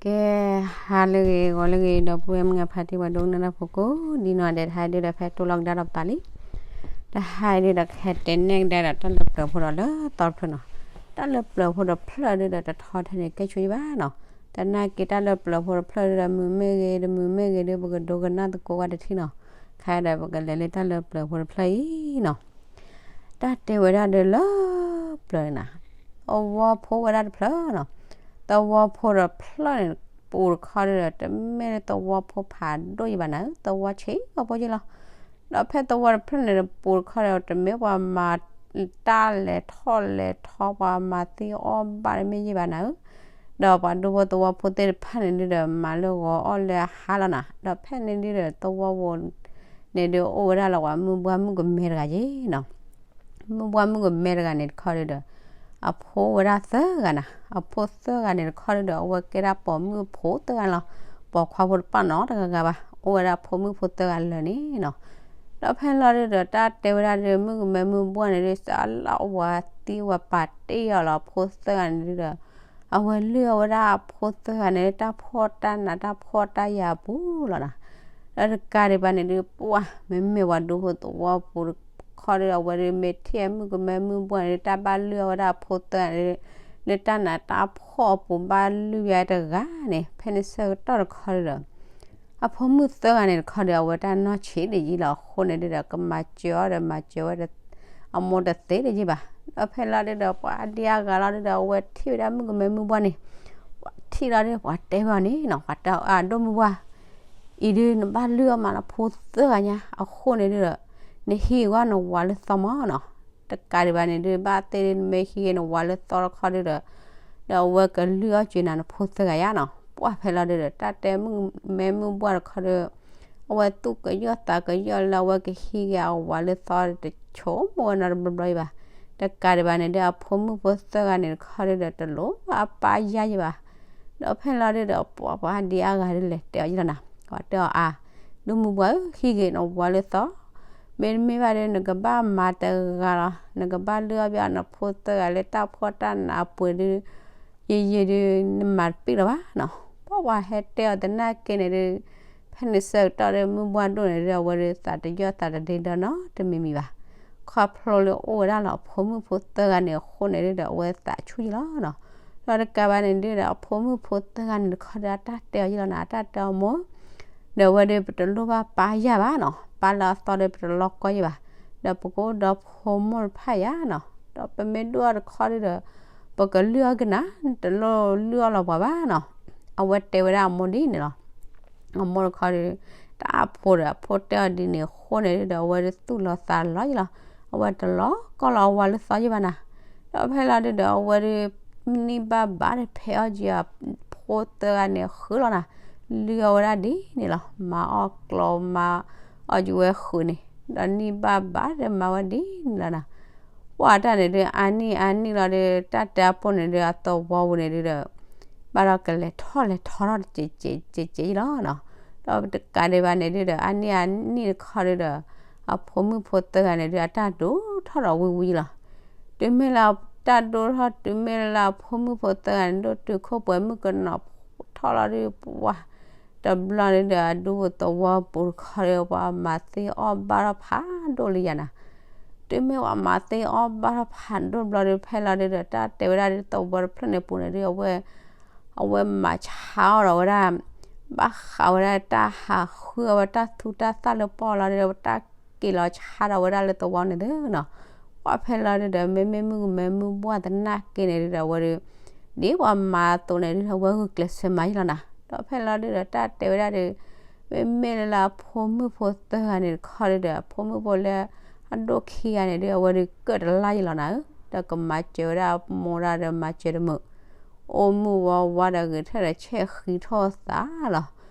ကဲ, ဟါလၢအဂ့ၤ ဂီၤလၢအဂ့ၤ ဒီပုၢ်ဝဲၢ်မုၣ်ခွါဖါတံၢ် ပှၤဒိကနၣ်တၢ်ဖိကိးဒ်နီၢ်ဒဲး တဟါဒုဒီး ဖဲတိၢ်လီၤကဒါဒီးပာ်လံ, တဟါဒုဒီး ကဟဲတဲနဲၣ်ကဒါဒီးတၢ်လၢပျၢၤဖိဒီးလၢသီတဖျၢၣ်နီၤ. တၢ်လၢပျၢၤဖိတဖျၢၣ်ဒုဒီး တထီထဲန့ၣ် ကဲဆိယံဘၣ်နီၤ. သနာ်က့တၢ်လၢပျၢၤဖိတဖျၢၣ်ဒုဒီး မုာ်မ့ၢ်ဂ့ၤ တမုာ်မ့ၢ်ဂ့ၤဒု ပကဒိကနၣ်သကိးဝဲတထံၣ်နီၤ. ခဲဒီးပကလဲၤလၢတၢ်လၢပျၢၤဖိတဖျၢၣ်အံၤနီၤ. တၢ်တဲဝဲဒၣ်ဒီးလၢပျၢၤန့ၣ်နီၤ, သဝီဖိဝဲဒၣ်တဖျၢၣ်နီၤ. သဝီဖိတဖျၢၣ်န့ၣ် ပူၤတခီဒုဒီး တမ့ၢ်လၢသဝီဖိဖးဒိၣ်ယံဘၣ်နီၤ, သဝီဆံးဖိယံလီၤ. ဒီးဖဲသဝီတဖျၢၣ်န့ၣ် ပူၤတခီဒီး တမ့ၢ်ပှၤမၤတၢ်လဲၤထီၣ်လဲၤထီ ပှၤမၤသ့အီၣ်ဘၣ်တမ့ၢ်ယံဘၣ်နီၤ. ဒီးပှၤဒူဖိသဝီဖိသ့ၣ်တဖၣ်န့ၣ်ဒုဒီး မၤလၢဂီၤအီၣ်လၢဟါလီၤနီၤ. ဒီးဖဲန့ၣ်ဒုဒီး သဝီဖိန့ၣ်ဒု အိၣ်ဝဲဒၣ်လၢပှၤမုၢ်ဘှါမုၢ်ကမဲတဂၤယ့နီၤ. မုၢ်ဘှါမုၢ်ကမဲတဂၤန့ၣ်တခီဒုဒီး အဖိဝဲဒၣ်သၢဂၤနီၤ. အဖိသၢဂၤန့ၣ်တခီဒုဒီး အဝဲကဲဒၣ်ပိာ်မုၣ်ဖိသၢဂၤန့ၣ်လီၤ. ပိာ်ခွါဖိတပာ်နီတဂၤဂၤဘၣ်, အိၣ်ဝဲဒၣ်ဖိမုၣ်ဖိသၢဂၤလၢာ်န့ၣ်နီၤ. ဒီးဖဲလီၤဒုဒီး တၢ်တဲဝဲဒၣ်ဒီး မုၣ်ကမဲမုၢ်ဘှါန့ၣ်ဒု စးလၢအဝၤသံဝၤပာ်တ့ၢ်အီၤလီၤ အဖိသၢဂၤန့ၣ်ဒုဒီး အဝဲလုၢ်အီၣ်ဝဲဒၣ်အဖိသၢဂၤန့ၣ် တၢ်ဖှီၣ်တၢ်နးတၢ်ဖှီၣ်တၢ်ယာ်အပူၤလီၤနီၤ. ဒီးတကးဒံးဘၣ်န့ၣ်ဒု ပှၤမ့မ့ၢ်ပှၤဒူဖိသဝီဖိတခီဒု အဝဲဒု မ့ၢ်ထံၣ်မုၣ်ကမဲမုၢ်ဘှါန့ၣ်ဒု တၢ်ဘၣ်လုၢ်အီၣ်ဝဲဒၣ်အဖိသၢဂၤန့ၣ်ဒု လၢတၢ်နးတၢ်ဖှီၣ်အပူၤ ဘၣ်လုၢ်ဝဲတဂၤန့ၣ် ဖဲန့ၣ်ဆၢကတီၢ်တခီဒုဒီး အဖိမုၣ်သၢဂၤန့ၣ်တခီဒီး အဝဲတၢ်နီၢ်ဆံးဒံးယံလီၤ. အဃိန့ၣ်ဒုဒီး ကမၤစၢၤအီၤဒီး မၤစၢၤဝဲ အမိၢ်တသ့ဒံးယံဘၣ်. ဒီးဖဲလီၤဒုဒီး ပှၤဒံအါဂၤလီၤဒုဒီး အဝဲထံၣ်ဝဲဒၣ်မုၣ်ကမဲမုၢ်ဘှါန့ၣ်, ပှၤထံၣ်လီၤဒု ပှၤတဲဝဲအီၤန့ၣ်နီၤ, ပှၤတဲအီၤ အဒိၣ်မုၢ်ဘှါ အံၤဒု နဘၣ်လုၢ်အီၣ်မးနဖိသၢဂၤညါ, အဃိန့ၣ်ဒုဒီး နဟံးကွၢ်နဝၤလၢသီမးနီၤ. တကးဒံးဘၣ်န့ၣ်ဒု ဘၣ်သ့ၣ်ဒု နမ့ၢ်ဟံးနဝၤလၢသီတခီဒုဒီး ဒီးအဝဲကလုၢ်အီၣ်စၢၤနၤနဖိသၢဂၤယါနီၤ. ပှၤဖဲလီၤဒုဒီး တၢ်တဲမုၣ်ကမဲမုၢ်ဘှါတခီဒု အဝဲသူၣ်ကယီၢ်သးကယီၢ်လၢအဝဲကဟံးက့ၤအဝၤလၢသီတဆိကမိၣ်ဝဲနီတဘျီဘျီအံၤဘၣ်. တကးဒံးဘၣ်န့ၣ်ဒု အဖိမုၣ်ဖိသၢဂၤန့ၣ်တခီဒုဒီး တလိၣ်ဘၣ်အပၢ်ယါယံဘၣ်. ဒီးဖဲလီၤဒုဒီး ပှၤပှၤဒံအါဂၤဒုလဲၤတဲအီၤယံလီၤနီၤ, ပှၤတဲအီၤအါ, ဒိၣ်မုၢ်ဘှါဧၢ, ဟံးက့ၤနဝၤလၢသီ, မ့တမ့ၢ်ဘၣ်ဒု နကဘၣ်မၤတဂၤလီၤ, နကဘၣ်လုၢ်အီၣ်ဘၣ်နဖိသၢဂၤလၢတၢ်ဖှီၣ်တၢ်နးအပူၤဒု ယံာ်ယံာ်ဒု နမၤတပ့ၢ်လၢၤဘၣ်နီၤ. ပှၤပှၤဟဲတဲအီၤသနာ်က့န့ၣ်ဒု ဖဲန့ၣ်ဆၢကတီၢ်ဒု မုၢ်ဘှါဒိၣ်န့ၣ်ဒု အဝဲဒု သးတယီၢ်သးတဒ့ဒီနီတမံၤမံၤဘၣ်. ခီဖျိလၢအိၣ်ဝဲဒၣ်လၢအဖိမုၣ်ဖိသၢဂၤန့ၣ်အဃိန့ၣ်ဒုဒီး အဝဲသးဆူၣ်ယံလီၤနီၤ. ဒီးတကးဘၣ်န့ၣ်ဒုဒီး အဖိမုၣ်ဖိသၢဂၤန့ၣ်တခီဒီး အတၢ်တဲအီၤယံလီၤနီၤ, အတၢ်တဲအီၤမိၢ် ဒီးအဝဲဒု ပတလိၣ်ဘၣ်ပၢ်ယါဘၣ်နီၤ, ပၢ်လၢအသီဒီး ပတလီၤကီယံဘၣ်, ဒီးပကအိၣ်ဒီးဖိမိၢ်တဖၣ်ယါနီၤ, ဒီးပမ့ၢ်ဒိၣ်အီၤတခီဒုဒီး ပကလုၢ်အီၣ်က့ၤနၤ, တလိၣ်လုၢ်အီၣ်လီၤပှၤဘၣ်နီၤ. အဝဲတဲဝဲဒၣ်အမိၢ်ဒ်န့ၣ်လီၤ. အမိၢ်တခီဒု တၢ်အဖိဒီး အဖိတဲအီၤဒ်န့ၣ်အဃိန့ၣ်ဒုဒီး အဝဲဒုသူၣ်လီၤသးလီၤယံလီၤ, အဝဲတလီၤကီလီၤအဝၤလၢသီယံဘၣ်နီၤ. ဒီးဖဲလီၤဒုဒီး အဝဲဒု န့ၢ်ဘၣ်ဘၣ်ဒီး ဖဲအီၣ်က့ၤအဖိသၢဂၤန့ၣ်ဃုလီၤနီၤ, လုၢ်အီၣ်ဝဲဒၣ်ဒ်န့ၣ်လီၤ, မၤအီၣ်ကျီ မၤအီၣ်က့ၤဝဲဃုန့ၣ်, ဒီးန့ၢ်ဘၣ်ဘၣ်ဒီးမၤဝဲဒ်န့ၣ်လီၤနီၤ. ပှၤတၢ်န့ၣ်ဒု အါနံၣ်အါနံၣ်လီၤဒု တၢ်တဲအပိၢ်န့ၣ်ဒု အသဝီပူၤန့ၣ်ဒုဒီး ဘၣ်ဒီးကလဲၤထီၣ်လဲၤထီထီၣ်တကဲးကဲးကဲးကဲးယံလီၤနီၤ. ဒီးတကးဒံးဘၣ်န့ၣ်ဒုဒီး အါနံၣ်အါနံၣ်တခီဒုဒီး အဖိမုၣ်ဖိသၢဂၤန့ၣ်ဒု အတၢ်ဒိၣ်ထီၣ်ဒီးဝံၤဝံၤလီၤ. တုၤမ့ၢ်လၢတၢ်ဒိၣ်ထီၣ် တုၤမ့ၢ်လၢအဖိမုၣ်ဖိသၢဂၤန့ၣ် ဒိၣ်တုာ်ခိၣ်ပှဲၤမုၣ်ကနီၤထီၣ်လီၤဒု ပှၤ တဘျီန့ၣ်ဒီး အဒူဖိသဝီပူၤတခီဒီး ပှၤမၤသ့အီၣ်ဘၣ်ထီၣ်ဖးဒိၣ်လံယါနီၤ. တုၤမ့ၢ်ပှၤမၤသ့အီၣ်ဘၣ်ထီၣ်ဖးဒိၣ်တဘျီဒီး ဖဲလီၤဒုဒီး တၢ်တဲဝဲဒၣ်ဒု သဝီတဖျၢၣ်န့ၣ်ပူၤန့ၣ်ဒု အဝဲ အဝဲမၤဆါအီၣ်ဒီးဝဲဒၣ် ဘၣ်ဃးဝဲဒၣ်တၢ်ဟးဃုအီၣ်ဝဲတၢ်သူတၢ်သၣ်လၢပီၢ်လီၤဒီး တၢ်က့ၤလီၤဆါဒီးဝဲဒၣ်လၢသဝီန့ၣ်သ့နီၤ. ပှၤဖဲလီၤဒုဒီး မ့မ့ၢ်မုၣ်ကမဲမုၣ်ဘှၣ်သနာ်က့န့ၣ်ဒုဒီး အဝဲဒု ဒ်ပှၤမၤအသိးန့ၣ်ဒု အဝဲဂုာ်ကျဲးစၢးမၤယံလီၤနီၤ. ဒီးဖဲလီၤဒုဒီး တၢ်တဲဝဲဒၣ်ဒု မ့မ့ၢ်လၢလၢအဖိမုၣ်ဖိသၢဂၤန့ၣ်တခီဒုဒီး အဖိမုၣ်ဖိလၢအဒိၣ်ခံဂၤန့ၣ်ဒု အဝဲဒုကၢၣ်တလါယံလီၤနီၤဧၢ, ဒီးကမၤစၢၤဝဲဒၣ်အမိၢ်ဒၣ်ဒီးမၤစၢၤတမုာ် အိၣ်မုၢ်ဝါဝါဒီးဂဲၤထၢၣ်ဒီးဆဲးဃံထီၣ်သးလီၤ.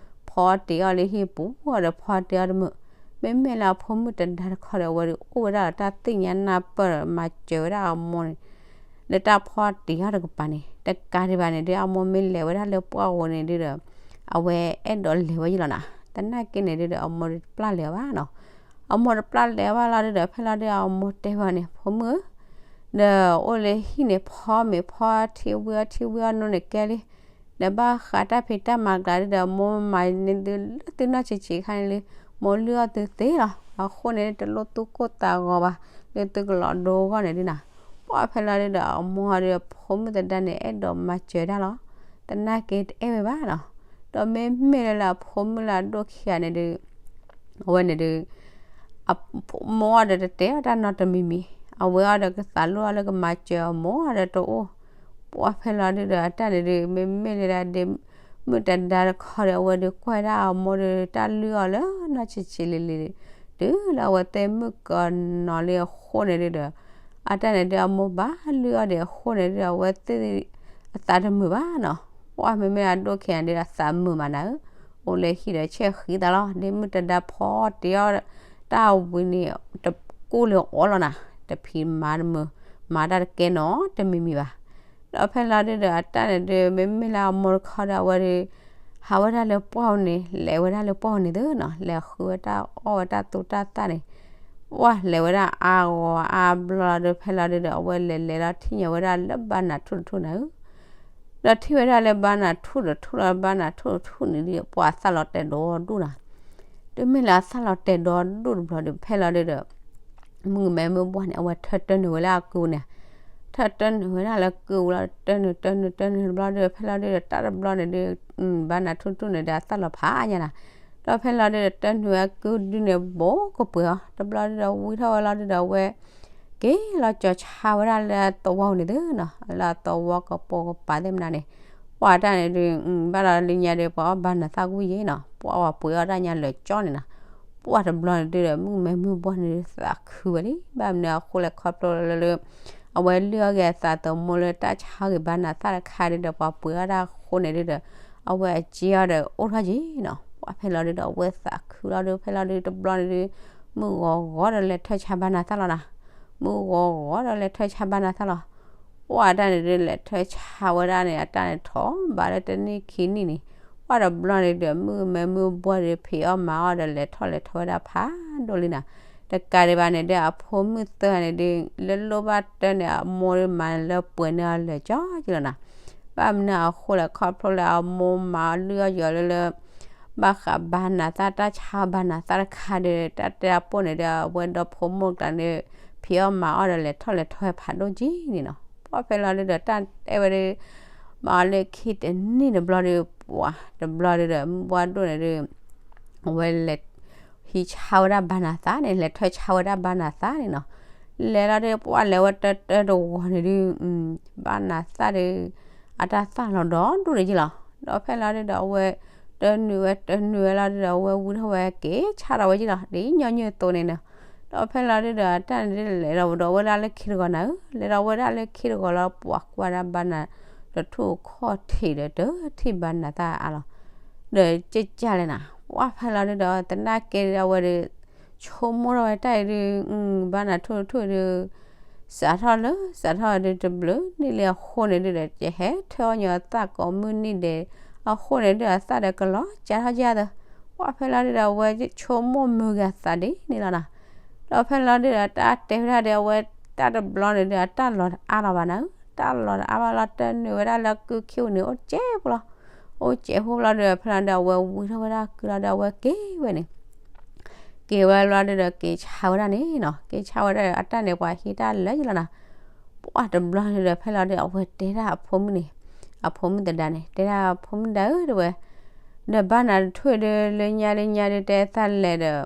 ဖီတ့ၢ်အီၤလၢဟံၣ်ပူၤဒီးဖီတ့ၢ်အီၤတမုာ်, မ့မ့ၢ်လၢအဖိမုၣ်တဒါတခီဒီး အဝဲဒုအိၣ်ဝဲဒၣ်ဒီးတၢ်သ့ၣ်ညါနၢ်ပၢၢ်ဒီး မၤစၢၤဝဲဒၣ်အမိၢ်န့ၣ် လၢတၢ်ဖီတ့ၢ်အီၤတကပၤန့ၣ်, တကးဒံးဘၣ်န့ၣ်ဒု အမိၢ်မ့ၢ်လဲၤဝဲဒၣ်လၢပှၢ်ဂီၤန့ၣ်ဒုဒီး အဝဲအဲၣ်ဒိးလဲၤဝဲယံလီၤနီၤ. သနာ်က့န့ၣ်ဒုဒီး အမိၢ်ဒုတပျၢ်လဲၤအီၤဘၣ်နီၤ. အမိၢ်တပျၢ်လဲၤအီၤဘၣ်လီၤဒုဒီး ဖဲလီၤဒုအမိၢ်တဲဝဲန့ၣ် ဖိမုၣ်ဧၢ, ဒီးအိၣ်လၢဟံၣ်န့ၣ် ဖီမ့ၤဖီထံဝံၤအီထံဝံၤအီနိန့ၣ်ကဲလံ, ဒီးဘၣ်ဃးတၢ်ဖံးတၢ်မၤကျါဒုဒီး အမိၢ်မၤန့ၢ်သုလၢသုနီၢ်ဆံးဆံးခါန့ၣ်လံ, မိၢ်လုၢ်အီၣ်သုသ့လီၤ. အဃိန့ၣ် တလိၣ်သူၣ်ကိၢ်သးဂီၤဘၣ်, လၢသုကလီၤဒိဂီၢ်န့ၣ်ဒုနီၤ. ပှၢ်ဖဲလီၤဒုဒီး အမိၢ်ဒီးအဖိမုၣ်သဒါန့ၣ် အဲၣ်ဒိးမၤစၢၤတၢ်လီၤ. သနာ်က့တအဲၣ်ဝဲဘၣ်နီၤ. ဒီးမ့မ့ၢ်လၢလၢအဖိမုၣ်လၢအဒိၣ်ခံဂၤန့ၣ်ဒု အဝဲန့ၣ်ဒု အမိၢ်အီၤဒီးတတဲအီၤတၢ်နီတမံၤမံၤ, အဝဲအီၤဒီးကသးလိၣ်အီၤလၢကမၤစၢၤအမိၢ်အီၤဒီးတအိၣ်. ပှၢ်ဖဲလီၤဒုဒီး အတၢ်န့ၣ်ဒု မ့မ့ၢ်လၢဒ့မုၣ်တဒါတခီဒီး အဝဲဒုကွၢ်ဒၣ်အမိၢ်ဒီး တၢ်လုၢ်အီၣ်လၢနီၢ်ဆံးဆံးလံၤလံၤ, တုၤလၢအဝဲသ့ၣ်မုၣ်ကီၤနီၤလံအဃိန့ၣ်ဒုဒီး အတၢ်န့ၣ်ဒု အမိၢ်ဘၣ်လုၢ်အီၣ်ဒံးအဃိန့ၣ်ဒု အဝဲသ့ၣ်အသးတမုာ်ဘၣ်နီၤ. ပှၢ်မ့မ့ၢ်အဒိၣ်ခံဂၤန့ၣ်ဒု အသးမုာ်မးနၤဧၢ, အိၣ်လၢဟံၣ်ဒီးဆဲးဃံသးလီၤ. ဒ့မုၣ်တဒါဖီတ့အီၣ်တၢ်ဝံၤန့ၣ် တကူၣ်လၢအီလီၤနၤ, တဖံးမၤတမုာ်, မၤတၢ်တကဲနီတမံၤမံၤဘၣ်. ဒီးဖဲလီၤဒုဒီး အတၢ်န့ၣ်ဒု မ့မ့ၢ်လၢအမိၢ်တခီဒီး အဝဲဒု ဟးဝဲဒၣ်လၢပှၢ်ပူၤန့ၣ်, လဲၤဝဲဒၣ်လၢပှၢ်ပူၤန့ၣ်သုနီၤ, လဲၤဃုဝဲတၢ်အီၣ်ဝဲတၢ်သူတၢ်သၣ်န့ၣ်, ပှၢ်လဲၤဝဲဒၣ်အါဂီၤအါဘျီလီၤဒု ဖဲလီၤဒုဒီး အဝဲလဲၤလဲၤလီၤထံၣ်ညါဝဲဒၣ်လၢဘါနၤထူၣ်တထူၣ်နၤဧၢ. ဒီးထံၣ်ဝဲဒၣ်လၢဘါနၤထူၣ်တထူၣ်လီၤ, ဘါနၤထူၣ်တထူၣ်န့ၣ်ဒု ပှၢ်အသၣ်လီၤတဲာ်ဒီဒူၣ်နၤ. တုၤမ့ၢ်လၢအသၣ်လီၤတဲာ်ဒီဒူၣ်တဘျီဒု ဖဲလီၤဒုဒီး မုၣ်ကမဲမုၣ်ဘှီၣ်န့ၣ် အဝဲထၢၣ်တၢၢ်နုာ်ဝဲလၢအကုန့ၣ်, ထၢၣ်တၢၢ်နုာ်ဝဲဒၣ်လၢကုလီၤ, တၢၢ်နုာ်တၢၢ်နုာ်တၢၢ်နုာ်တဘျီဒု ဖဲလီၤဒုဒီး တၢ်တဘျီန့ၣ်ဒု ဘါနၤထူၣ်တထူၣ်န့ၣ်ဒီး အသၣ်လီၤဖးညါနၤ. ဒီးဖဲလီၤဒုဒီး တၢၢ်နုာ်ဝဲကုဒုန့ၣ် ဘိးကပှဲၤအီၤ, တဘျီဒုဒီး ဝံထီၣ်ဝဲလီၤဒုဒီး အဝဲ က့ၤလီၤကၠီၤဆါဝဲဒၣ်လၢသဝီန့ၣ်သုနီၤ, လၢအသဝီကပိာ်ကပၤသ့ၣ်မနုၤန့ၣ်, ပှၢ်တၢ်န့ၣ်ဒု ဘၣ်ဒီးလၢညါဒု ပှၤအီၣ်ဘါနၤသၣ်ကွံယ့ၣ်နီၤ, ပှၢ်ပှ့ၤအီၣ်တၢ်ညါလၢာ်ကၠီန့ၣ်နီၤ. ပှၢ်တဘျီန့ၣ်ဒုဒီး မုၣ်ကမဲမုၣ်ဘှီၣ်န့ၣ်ဒု သးခုဝဲလံ, ဘၣ်မနုၤအဃိလဲၣ် ခီဖျိလၢလၢ အဝဲလုၢ်အီၣ်က့ၤအသးသမူလၢတၢ်ဆါက့ၤဘါနၤသၣ်တခါဒုဒီး ပှၤပှ့ၤအီၣ်တၢ်အဃိန့ၣ်ဒုဒီး အဝဲအစ့အီၤဒီးအိၣ်ထီၣ်က့ၤနီၤ. ပှၢ်ဖဲလီၤဒုဒီး အဝဲသးခုလီၤဒု ဖဲလီၤဒုတဘျီန့ၣ်ဒု မုၢ်ဂီၤဂီၤဒီးလဲၤထၢၣ်ဆါဘါနၤသၣ်လီၤနၤ. မုၢ်ဂီၤဂီၤဒီးလဲၤထၢၣ်ဆါဘါနၤသၣ်လီၤ. ပှၢ်အတၢ်န့ၣ်ဒု လဲၤထၢၣ်ဆါဝဲဒၣ်န့ၣ် အတၢ်န့ၣ်ထီၣ်ဘးလၢတနံၣ်ခံနံၣ်န့ၣ်, ပှၢ်တဘျီန့ၣ်ဒီး မုၣ်ကမဲမုၣ်ဘှီၣ်ဒု ဖံးအီၣ်မၤအီၣ်ဒီးလဲၤထီၣ်လဲၤထီဝဲဒၣ်ဖးဒိၣ်လံနၤ. တကးဒံးဘၣ်န့ၣ်ဒီး အဖိမုၣ်သၢဂၤန့ၣ်ဒု လၢလိၣ်ဘၣ်တၢၢ်န့ၣ် အမိၢ်ဒုမၤလၢပှဲၤန့ၢ်အီၤလၢာ်ကၠီက့ၤလီၤနၤ. ဘၣ်မနုၤအဃိလဲၣ် ခီဖျိလၢအမိၢ်မၤလုၢ်အီၣ်ယီၤလၢလၢ ဘၣ်ဃးဘါနၤသၣ် တၢ်ဆါဘါနၤသၣ်တခါဒီး တၢ်တဲအပိၢ်န့ၣ်ဒီး အဝဲဒီဖိမိၢ်ကျါန့ၣ် ဖံးအီၣ်မၤအီၣ်ဒီးလဲၤထီၣ်လဲၤထီဝဲဖးဒိၣ်က့ၤန့ၣ်နီၤ. ပှၢ်ဖဲလီၤဒုဒီး တၢ်အဲၣ်ဝဲဒု မၤအီၤလၢခံတနံၣ်တဘျီဒု ပှၢ်တဘျီဒုဒီး မုၢ်ဘှီၣ်ဒိၣ်န့ၣ်ဒု အဝဲလဲၤ ဟံးဆါဝဲဒၣ်ဘါနၤသၣ်န့ၣ် လဲၤထၢၣ်ဆါဝဲဒၣ်ဘါနၤသၣ်န့ၣ်နီၤ. လဲၤလီၤဒု ပှၢ်လဲၤဝဲတၢတၢတဝီၤန့ၣ်ဒု ဘါနၤသၣ်ဒု အတၢ်သၣ်လီၤဒီဒူၣ်န့ၣ်က့ၤလီၤ. ဒီးဖဲလီၤဒုဒီး အဝဲတၢနုာ်ဝဲတၢနုာ်ဝဲလီၤဒုဒီး အဝဲဝံထီၣ်ဝဲက့ၤဆါထီၣ်ဝဲက့ၤလီၤ ဒ်ညီနုၢ်အသိးန့ၣ်နီၤ. ဒီးဖဲလီၤဒုဒီး အတၢ်န့ၣ်ဒုလဲၤဒီးဝဲဒၣ်လၢခံတဂီၤနၤဧၢ, လဲၤဒီးဝဲဒၣ်လၢခံတဂီၤလီၤ ပှၢ်ကွၢ်ဒၣ်ဘါနၤတထူၣ်ခီၣ်ထံးဒီး တထံၣ်ဘါနၤသၣ်အါလီၤ ဒီးကကၢ်လဲၣ်နၤ. ပှၢ်ဖဲလီၤဒုဒီး သနာ်က့ဒီး အဝဲဒု ဆိကမိၣ်ထီၣ်ဝဲတၢ်အံၤဒု ဘါနၤထူၣ်တထူၣ်ဒု စးထီၣ်လၢ စးထီၣ်ဒုတဘျုးနံၣ်လံအဃိန့ၣ်ဒုဒီး ကဟဲထၢၣ်အီၣ်ညီအသၣ်ကိးမုၢ်နံၤဒဲးအဃိန့ၣ်ဒု အသၣ်ဒီးကလီၤကၢ်ထီၣ်ကၢ်သၢ. ပှၢ်ဖဲလီၤဒုဒီး အဝဲဆိကမိၣ်မုာ်ဂ့ၤအသးဒ်န့ၣ်လီၤနၤ. ဒီးဖဲလီၤဒုဒီး တၢ်တဲဝဲဒၣ်ဒီး အဝဲတၢ်တဘျီန့ၣ်ဒု အတၢ်လီၤတအါလီၤဘၣ်နၤဧၢ, တၢ်လီၤတအါဘၣ်လီၤ တၢနုာ်ဝဲဒၣ်လၢကုခံပူၤန့ၣ် အိၣ်ကဲးဖိလီၤ. အိၣ်ကဲးဖိလီၤဒုဒီး ဖဲလီၤဒု အဝဲဝံထီၣ်ဝဲဒၣ်ကုလီၤဒု အဝဲက့ၤဝဲန့ၣ် က့ၤဝဲလီၤဒုဒီး က့ၤဆါဝဲဒၣ်န့ၣ်နီၤ, က့ၤဆါဝဲဒၣ်ဒီး အတၢ်န့ၣ် ပှၤဟံးတၢ်လၢာ်ယံလီၤနၤ. ပှၢ်တဘျီန့ၣ်ဒီး ဖဲလီၤဒု အဝဲတဲဒၣ်အဖိမုၣ်န့ၣ်, အဖိမုၣ်သဒါန့ၣ် တဲဒၣ်အဖိမုၣ်ဒၣ်ဧၢ တဲဝဲ, ဒီးဘါနၤတထူၣ်ဒု လၢညါဒုညါဒု တဲသၣ်လဲၤဒီး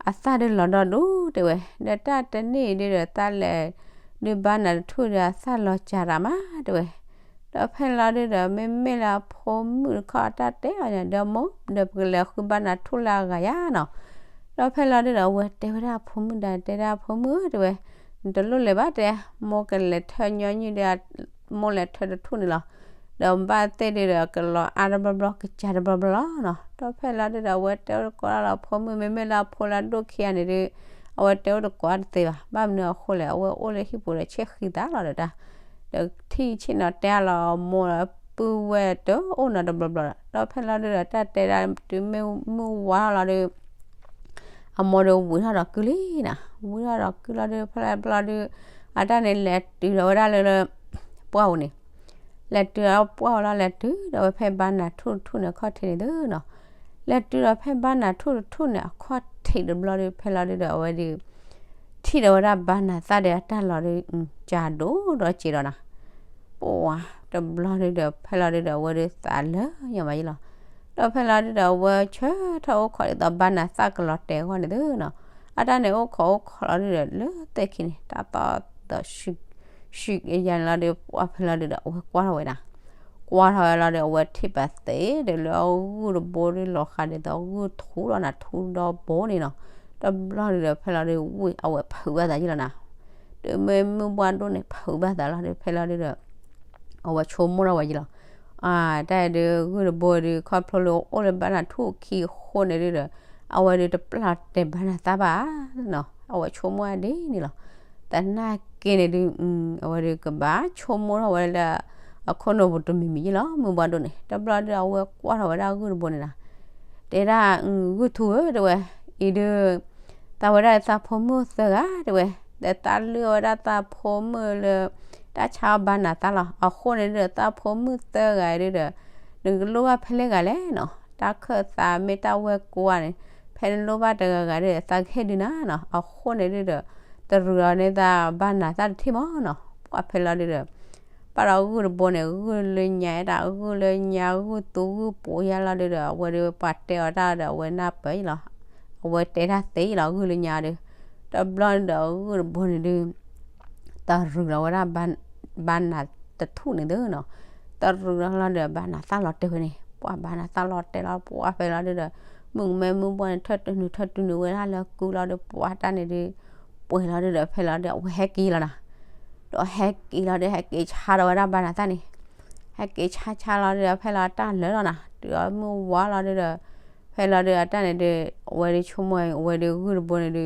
အသၣ်ဒုလီၤဒီဒူၣ် တဲဝဲ, ဒီးတၢ်တနံၣ်အံၤဒုဒီး သၣ်လဲၤ ဒုဘါနၤတထူၣ်ဒု အသၣ်လီၤကၢ်ရၤမး တဲဝဲ. ဒီးဖဲလီၤဒုဒီး မ့မ့ၢ်လၢအဖိမုၣ်တခီ တၢ်တဲအီၤန့ၣ် ဒီးမိၢ် ဒီးပကလဲၤဃုဘါနၤထူၣ်လၢအဂၤယါနီၤ. ဒီးဖဲလီၤဒုဒီး အဝဲတဲဝဲဒၣ်အဖိမုၣ်ဒၣ် တဲဒၣ်အဖိမုၣ်ဧၢ တဲဝဲ, နတလိၣ်လဲၤဘၣ်တဲ, မိၢ်ကလဲၤထၢၣ်ညီနုၢ်ဒီး မိၢ်လဲၤထၢၣ်တထူၣ်န့ၣ်လီၤ. ဒီးဘၣ်သ့ၣ်ဒုဒီး ကလီၤအါတဘျီဘျီ ကစၢ်တဘျီဘျီလီၤနီၤ. ဒီးဖဲလီၤဒုဒီး အဝဲတဲအိၣ်တကိးဒၣ်လီၤ အဖိမုၣ် မ့မ့ၢ်လၢအဖိလၢအဒိၣ်ခံဂၤန့ၣ်ဒု အဝဲတဲအိၣ်တကိးတသ့ဘၣ်. ဘၣ်မနုၤအဃိလဲၣ် အဝဲအိၣ်လၢဟံၣ်ပူၤဒီး ဆဲးဃံသးလီၤဒီးတၢ် ဒီးထံၣ်ဆ့ၣ်နီၤတဲအါလီၤ မိၢ်ဒီးပုၢ်ဝဲၢ်တအိၣ်နီတဘျီဘျီဒီး ဒီးဖဲလီၤဒုဒီး တၢ်တဲဒၣ်တုၤမ့ၢ်မုၢ်ဝါလီၤဒု အမိၢ်ဒီးဝံထီၣ်ဒီးကုလံနၤ, ဝံထီၣ်ဒီးကုလီၤဒု ဖဲလီၤဒု အတၢ်န့ၣ်လဲၤတုၤလီၤဝဲဒၣ်လၢ ပှၢ်ပူၤန့ၣ် လဲၤတုၤအပှၢ်ဝဲလီၤ လဲၤတုၤဒီးဝဲဖဲဘါနၤထူၣ်တထူၣ်န့ၣ် အခီၣ်ထံးန့ၣ်သုနီၤ. လဲၤတုၤဒီးဖဲဘါနၤထူၣ်တထူၣ်န့ၣ် အခီၣ်ထံးတဘျီဒီး ဖဲလီၤဒုဒီး အဝဲဒုး ထံၣ်ဒီးဝဲဒၣ်ဘါနၤသၣ်ဒီးအတၢ်လီၤဒုး ကၢဒိၣ်ဒီးစဲးဒီးနီၤ. ပှၤတဘျီဒုဒီး ဖဲလီၤဒုဒီး အဝဲဒုးသးလၢညါမးယလီၤ. ဒီးဖဲလီၤဒုဒီး အဝဲဆၢထၢၣ်အိၣ်ခိးဒ်သိးဘါနၤသၣ်ကလီၤတဲာ်အဂီၢ်န့ၣ်သုနီၤ. အတၢ်န့ၣ်အိၣ်ခိးအိၣ်ခိးလီၤဒုဒီး လၢသ့ၣ်ခံန့ၣ် တၢ်သီၣ်ဒီး ဆံးကယၤန့ၣ်လီၤဒုး ပှၤဖဲလီၤဒုဒီး အဝဲကွၢ်ထီၣ်ဝဲဒၣ် ကွၢ်ထီၣ်ဝဲလီၤဒီး အဝဲထံၣ်ပာ်သ့ဒီး လၢအဂုၢ်တဘိဒီး လီၤဃးဒ်သိးဂုၢ်ထူလီၤနၤ ထူဒီဘိန့ၣ်နီၤ. တဘျီဒုဒီး ဖဲလီၤဒု ဝံၣ်အဝဲဖုးဘၣ်သးယလီၤနီၤ. ဒီးမ့ၢ်မုၢ်ဘှၣ်ဒိၣ်န့ၣ် ဖုးဘၣ်သးလီၤဒီး ဖဲလီၤဒုဒီး အဝဲဆိကမိၣ်ထီၣ်ဝဲယလီၤ. အတၢ်ဒုးဂုၢ်တဘိဒုး ခီဖျိလၢအိၣ်လၢဘါနၤထူၣ်ခံအဃိန့ၣ်ဒုဒီး အဝဲဒုးတပျၢ်တဲာ်ဘါနၤသၣ်ဘၣ်နီၤ. အဝဲဆိကမိၣ်ဒ်န့ၣ်လီၤ. သနာ်က့န့ၣ်ဒုး အဝဲဒုးကဘၣ်ဆိကမိၣ်ထီၣ်ဝဲလၢ အခိၣ်နူာ်ပူၤတမံၤမံၤယလီၤ မုၢ်ဘှၣ်ဒိၣ်န့ၣ်. တဘျီဒုး အဝဲကွၢ်ထီၣ်ဝဲဒၣ်ဂုၢ်တဘိန့ၣ်နီၤ. တဲဒၣ် ဂုၢ်ထူဧၢ တဲဝဲ, အံၤဒုး သးဝဲဒၣ်သးဖိမုၣ်သၢဂၤ တဲဝဲ, ဒီးသးလုၢ်အီၣ်ဝဲဒၣ်သးဖိမုၣ်လၢ တၢ်ဆါအီၣ်ဘါနၤသၣ်လီၤ. အဃိန့ၣ်ဒုးဒီး သးဖိမုၣ်သၢဂၤဒုဒီး နကလိၣ်ဘၣ်ဖဲလဲၣ်ဂၤလဲၣ်နီၤ. တၢ်ခၢၣ်သးမ့ၢ်တၢ်ဝဲၢ်ကိးဂၤန့ၣ် ဖဲနလိၣ်ဘၣ်တဂၤဂၤဒုဒီး သးကဟ့ၣ်ဒုးနၤနီၤ. အဃိန့ၣ်ဒုဒီး တရုၤလီၤန့ၢ်သးဘါနၤသၣ်တထံၣ်မးနီၤ. ပှၤဖဲလီၤဒုဒီး ပာ်ဒီးဂုၢ်တဘိန့ၣ် ဂုၢ်လၢညါတၢ် ဂုၢ်လၢညါ ဂုၢ်သူဂုၢ်ပိာ်ယါလီၤဒုဒီး အဝဲဒုးပှၤတဲအီၤတၢ်ဒီး အဝဲနၢ်ပၢၢ်ယလီၤ. အဝဲတဲတၢ်သ့လီၤ ဂုၢ်လၢညါဒု. တဘျီဒုဒီး ဂုၢ်တဘိန့ၣ်ဒု တရုၤလီၤဝဲဒၣ် ဘါနၤတထူၣ်န့ၣ်သုနီၤ. တရုၤလီၤလီၤဒီး ဘါနၤသၣ်လီၤတဲာ်ဝဲန့ၣ် ပှၤဘါနၤသၣ်လီၤတဲာ်လီၤ ပှၤဖဲလီၤဒုဒီး မုၢ်ကမဲမုၢ်ဘှၣ်န့ၣ် ထၢၣ်တုၤနုာ် ထၢၣ်တုၤနုာ်ဝဲဒၣ်လၢကုလီၤဒီး ပှၤတၢ်န့ၣ်ဒုး ပှဲၤလီၤဒုဒီး ဖဲလီၤဒု အဝဲဟဲက့ၤလီၤနီၤ. ဒီးဟဲက့ၤလီၤဒီး ဟဲက့ၤဆါဒီးဝဲဒၣ်ဘါနၤသၣ်န့ၣ် ဟဲက့ၤဆါဆါလီၤဒုဒီး ဖဲလီၤတၢ်လၢာ်လီၤနီၤ. တုၤအီၤမုၢ်ဝါလီၤဒုဒီး ဖဲလီၤဒုအတၢ်န့ၣ်ဒု အဝဲဒုဆိကမိၣ် အဝဲဒုဂုၢ်တဘိန့ၣ်ဒု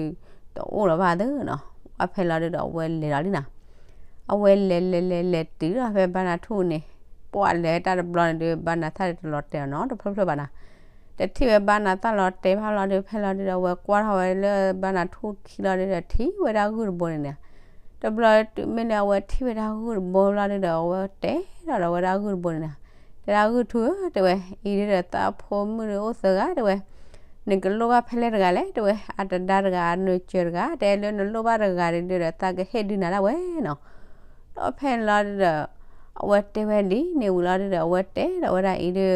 တအိၣ်လၢၤဘၣ်သုနီၤ. ပှၤဖဲလီၤဒုဒီး အဝဲလဲၤလီၤလံနီၤ. အဝဲလဲၤလဲၤလဲၤလဲၤတုၤဒီး ဖဲဘါနၤထူၣ်န့ၣ် ပှၤလဲၤတၢ်တဘျီန့ၣ်ဒု ဘါနၤသၣ်ဒုတလီၤတဲာ်အီၤနီတဖျၢၣ်ဖျၢၣ်ဘၣ်နီၤ. တထံၣ်ဝဲဘါနၤသၣ်လီၤတဲာ်ဘၣ်လီၤဒု ဖဲလီၤဒုဒီး အဝဲကွၢ်ထီၣ်ဝဲလၢဘါနၤထူၣ်ခံလီၤဒုဒီး ထံၣ်ဝဲဒၣ်ဂုၢ်တဘိန့ၣ်နီၤ. တဘျီတုၤမ့ၢ်လၢအဝဲထံၣ်ဝဲဒၣ်ဂုၢ်တဘိလီၤဒုဒီး အဝဲတဲဒီးဝဲဒၣ်ဂုၢ်တဘိန့ၣ်နီၤ. တဲဒၣ်ဂုၢ်ထူဧၢ တဲဝဲ, အံၤဒုဒီးသးဖိမုၣ်ဒုအိၣ်သၢဂၤ တဲဝဲ, နကလိၣ်ဘၣ်ဖဲလဲၣ်တဂၤလဲၣ် တဲဝဲ, အတဒါတဂၤ အနၢၤစၢၤတဂၤ တဲလၢနလိၣ်ဘၣ်တဂၤဒုဒီး သးကဟ့ၣ်ဒုနၤဒၣ်ဝဲနီၤ. ဒီးဖဲန့ၣ်လီၤဒုဒီး အဝဲတဲဝဲဒ်န့ၣ်ဝံၤလီၤဒုဒီး အဝဲတဲဒီးဝဲဒၣ်အံၤဒု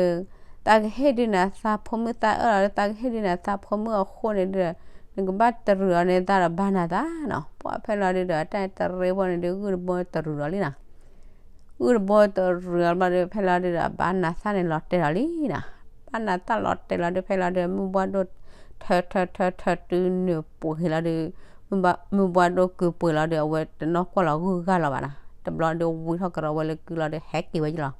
သးကဟ့ၣ်ဒုနၤသးဖိမုၣ်သးအၢၣ်လီၤဒု သးကဟ့ၣ်ဒုနၤသးဖိမုၣ်အဃိန့ၣ်ဒုဒီး နကဘၣ်တရုၤအီၤန့ၢ်သးဒီးဘါနၤသၣ်နီၤ. ပှၤဖဲလီၤဒုဒီး တၢ်တရ့ဖိန့ၣ်ဒု ဂုၢ်တဘိတရုၤလီၤလံနီၤ. ဂုၢ်တဘိတရုၤအီၤဘျီဒု ဖဲလီၤဒုဒီး ဘါနၤသၣ်န့ၣ်လီၤတဲာ်လီၤလံနီၤ. ဘါနၤသၣ်လီၤတဲာ်လီၤဒု ဖဲလီၤဒု မုၢ်ဘှၣ်ဒိၣ်ထၢထၢထၢထၢတုၤနုာ်ပှဲၤလီၤဒု မုၢ်ဘှၣ်ဒိၣ်ကုပှဲၤလီၤဒု အဝဲတနီၣ်ကွၢ်လီၤဂုၢ်ဂၤလီၤဘၣ်နီၤ. တဘျီဒု ဝံထီၣ်ကရီဝဲလၢကုလီၤဒု ဟဲက့ၤဝဲယလီၤ.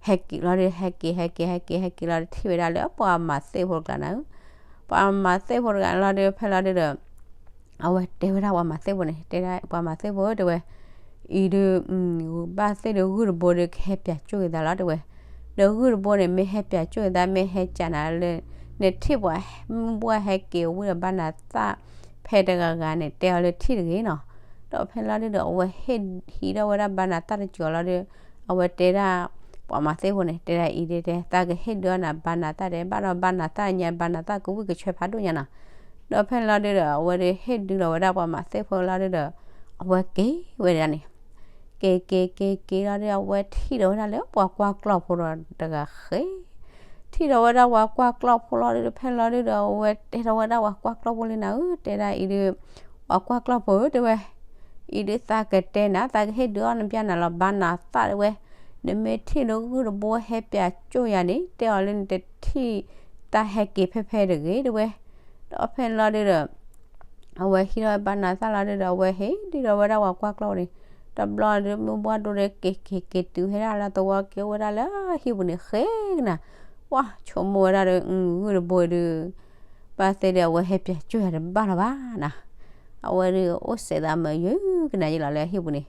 ဟဲက့ၤလီၤဒု ဟဲက့ၤ ဟဲက့ၤ ဟဲက့ၤ ဟဲက့ၤလီၤဒု ထံၣ်ဝဲဒၣ်လၢပှၤမၤသ့ၣ်ဖိတဂၤန့ၣ် ပှၤမၤသ့ၣ်ဖိတဂၤန့ၣ်လီၤဒု ဖဲလီၤဒုဒီး အဝဲတဲဝဲဒၣ်ပှၤမၤသ့ၣ်ဖိန့ၣ် တဲဒၣ်ပှၤမၤသ့ၣ်ဖိ တဲဝဲ, အံၤဒု ဘၣ်သ့ၣ်ဒုဂုၢ်တဘိဒုကဟဲပၠးကၠိၣ်က့ၤသးလီၤ တဲဝဲ. ဒီးဂုၢ်တဘိန့ၣ် မ့ၢ်ဟဲပၠးကၠိၣ်က့ၤသး မ့ၢ်ဟဲကၠးနၤလၢ နထံၣ်ပှၤမုၢ်ဘှၣ်ဟဲက့ၤဝံဒီးဘါနၤသၣ်ဖဲတဂၤဂၤန့ၣ် တဲအီၤလၢထံၣ်တဂ့ၤနီၤ. ဒီးဖဲလီၤဒုဒီး အဝဲဟ့ၣ်ဟံးထီၣ်ဝဲဒၣ်ဘါနၤသၣ်တကၠီၤလီၤဒု အဝဲတဲဒၣ် ပှၤမၤသ့ၣ်ဖိန့ၣ် တဲဒၣ်အံၤဒုတဲ သးကဟ့ၣ်ဒုအီၣ်နၤဘါနၤသၣ်တဲ ဘၣ်ဒီးဘါနၤသၣ်ညါ ဘါနၤသၣ်ကဝံၣ်ကဆၢဖးဒိၣ်ညါနီၤ. ဒီးဖဲလီၤဒုဒီး အဝဲဒုဟ့ၣ်ဒုလီၤဝဲဒၣ်ပှၤမၤသ့ၣ်ဖိလီၤဒုဒီး အဝဲက့ၤဝဲဒၣ်န့ၣ် က့ၤက့ၤက့ၤက့ၤလီၤဒု အဝဲထံၣ်ဒီးဝဲဒၣ်လၢပှၤကွၢ်ကျီၢ်ဖိဒီးတဂၤဃ့ ထံၣ်ဒီးဝဲဒၣ်ပှၤကွၢ်ကျီၢ်ဖိလီၤဒု ဖဲလီၤဒုဒီး အဝဲတဲဒီးဝဲဒၣ်ပှၤကွၢ်ကျီၢ်ဖိလံနီၤဧၢ တဲဒၣ်အံၤဒု ပှၤကွၢ်ကျီၢ်ဖိဧၢ တဲဝဲ, အံၤဒုသးကတဲနၤ သးကဟ့ၣ်ဒုအီၣ်နပျဲနၤလီၤ ဘါနၤသၣ်တဲဝဲ, နမ့ၢ်ထံၣ်လၢဂုၢ်တဘိဟဲပၠးကၠိၣ်ယၤန့ၣ် တဲအီၤလၢနတထံၣ်တၢ်ဟဲက့ၤဖဲဖဲတဂ့ၤတဲဝဲ. ဒီးဖဲလီၤဒုဒီး အဝဲဟံးထီၣ်ဘါနၤသၣ်လီၤဒုဒီး အဝဲဟ့ၣ်ဒုဒီးဝဲဒၣ်ပှၤကွၢ်ကျီၢ်န့ၣ်, တဘျီဒု မုၢ်ဘှၣ်ဒိၣ်ဒုက့ၤက့ၤက့ၤတုၤဟဲဒၣ်လၢသဝီက့ၤအိၣ်ဝဲဒၣ်လၢဟံၣ်ပူၤန့ၣ်ဃ့ကနၤ, ပှၤဆိကမိၣ်ဝဲဒၣ်ဒီး ဂုၢ်တဘိဒု ဘၣ်သ့ၣ်ဒီးအဝဲဟဲပၠးကၠိၣ်ယၤတဘၣ်လီၤဘၣ်နၤ, အဝဲဒုအိၣ်စဲးသးမုာ်ယုာ်ကနၤယလီၤလၢဟံၣ်ပူၤန့ၣ်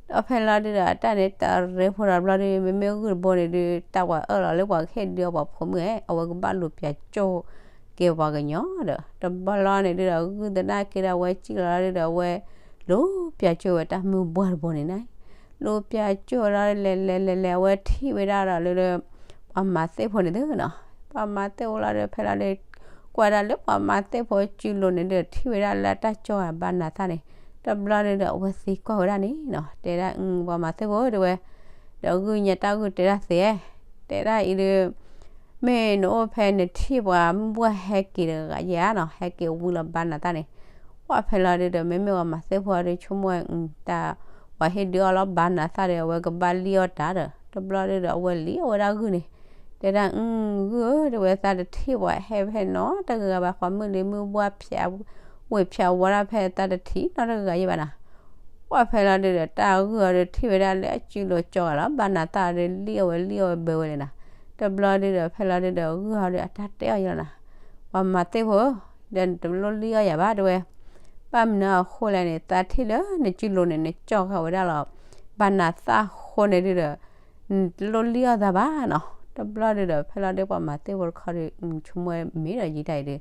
ဒီးဖဲလီၤဒုဒီး တၢ်န့ၣ်တရ့ဖိဒီးဘျီဒု မ့မ့ၢ်ဂုၢ်တဘိန့ၣ်ဒု တၢ်ပှၤအၢၣ်လီၤလၢပှၤကဟ့ၣ်ဒုအီၣ်ပှၤဖိမုၣ်ဧဲ အဝဲကဘၣ်လူၤပၠးကၠိၣ်က့ၤပှၤကညီဒီး တဘျီလီၤန့ၣ်ဒုဒီး ဂုၢ်သနာ်က့ဒီး အဝဲစံၣ်လီၤလီၤဒုဒီး အဝဲလူၤပၠးကၠိၣ်ဝဲတၢ်မုၢ်ဘှၢ်တဘိန့ၣ်န့ၣ် လူၤပျၢ်ကၠိၣ်လီၤ လဲၤလဲၤလဲၤလဲၤ အဝဲထံၣ်ဝဲဒၣ်ဒီးလၢ ပှၤမၤသ့ၣ်ဖိန့ၣ်သုနီၤ. ပှၤမၤသ့ၣ်ဖိလီၤဒီး ဖဲလီၤဒီး ကွၢ်ဒၣ်လၢပှၤမၤသ့ၣ်ဖိစုလိၤန့ၣ်ဒီး ထံၣ်ဝဲဒၣ်လၢအတၢ်ကၠီဂၤဘါနၤသၣ်န့ၣ်, တဘျီဒီး အဝဲသံကွၢ်ဝဲဒၣ်န့ၣ်နီၤ, တဲဒၣ် ပှၤမၤသ့ၣ်ဖိတဲဝဲ, ဒီးဂုၢ်ညါတၢ်ဂုၢ်တဲဒၣ်သ့, တဲဒၣ်အံၤဒီး မ့ၢ်နအိၣ်ဖဲနထံၣ်ပှၤမုၢ်ဘှၢ်ဟဲက့ၤတဂၤယဲဧါနီၤ, ဟဲက့ၤဝံၤလီၤဘါနၤသၣ်န့ၣ်, ပှၢ်ဖဲလီၤဒုဒီး မ့မ့ၢ်ပှၤမၤသ့ၣ်ဖိဒီး ဆိကမိၣ်ဝဲ တၢ် ပှၤဟ့ၣ်ဒုးအီၤလီၤဘါနၤသၣ်ဒီး အဝဲကဘၣ်လံၣ်အီၣ်တၢ်ဒီး တဘျီဒုဒီး အဝဲလံၣ်အီၣ်ဝဲဒၣ်ဂုၢ်န့ၣ်, တဲဒၣ် ဂုၢ်ဧၢ တဲဝဲ သးတထံၣ်ပှၤဟဲဖဲနီတဂၤဘၣ်, ပှၤမုၢ်လံၤမုၢ်ဘှၢ်ဖၠး ဝ့ၢ်ဖၠးဝီဒၣ်ဖဲ သးတထံၣ်နီတဂၤယဲဘၣ်နီၤ. ပှၢ်ဖဲလီၤဒုဒီး တၢ်ဂုၢ်အီၤဒီး ထံၣ်ဝဲဒၣ်လၢအစုလိၤကၠီဂၤလီၤ ဘါနၤသၣ်ဒီး လံၣ်အီၣ်ဝဲလံၣ်အီၣ်ဝဲဘၢဝဲလၢနီၤ. တဘျီဒုဒီး ဖဲလီၤဒုဒီး ဂုၢ်အီၤဒီး အတၢ်တဲအီၤယဲလီၤနီၤ, ပှၤမၤသ့ၣ်ဖိဧၢ, ဒီးနတလိၣ်လံၣ်အီၣ်ယၤဘၣ် တဲဝဲ, ဘၣ်မနုၤအဃိလဲၣ်န့ၣ် သးထံၣ်လၢနစုလိၤန့ၣ် နကၠီဂၤဝဲဒၣ်လီၤ ဘါနၤသၣ်အဃိန့ၣ်ဒုဒီး နတလိၣ်လံၣ်အီၣ်သးဘၣ်နီၤ. တဘျီဒုဒီး ဖဲလီၤဒု ပှၤမၤသ့ၣ်ဖိတခီဒီး ဆိကမိၣ်ဝဲမ့ၢ်ဒီးယံာ်တၢ်အံၤဒီး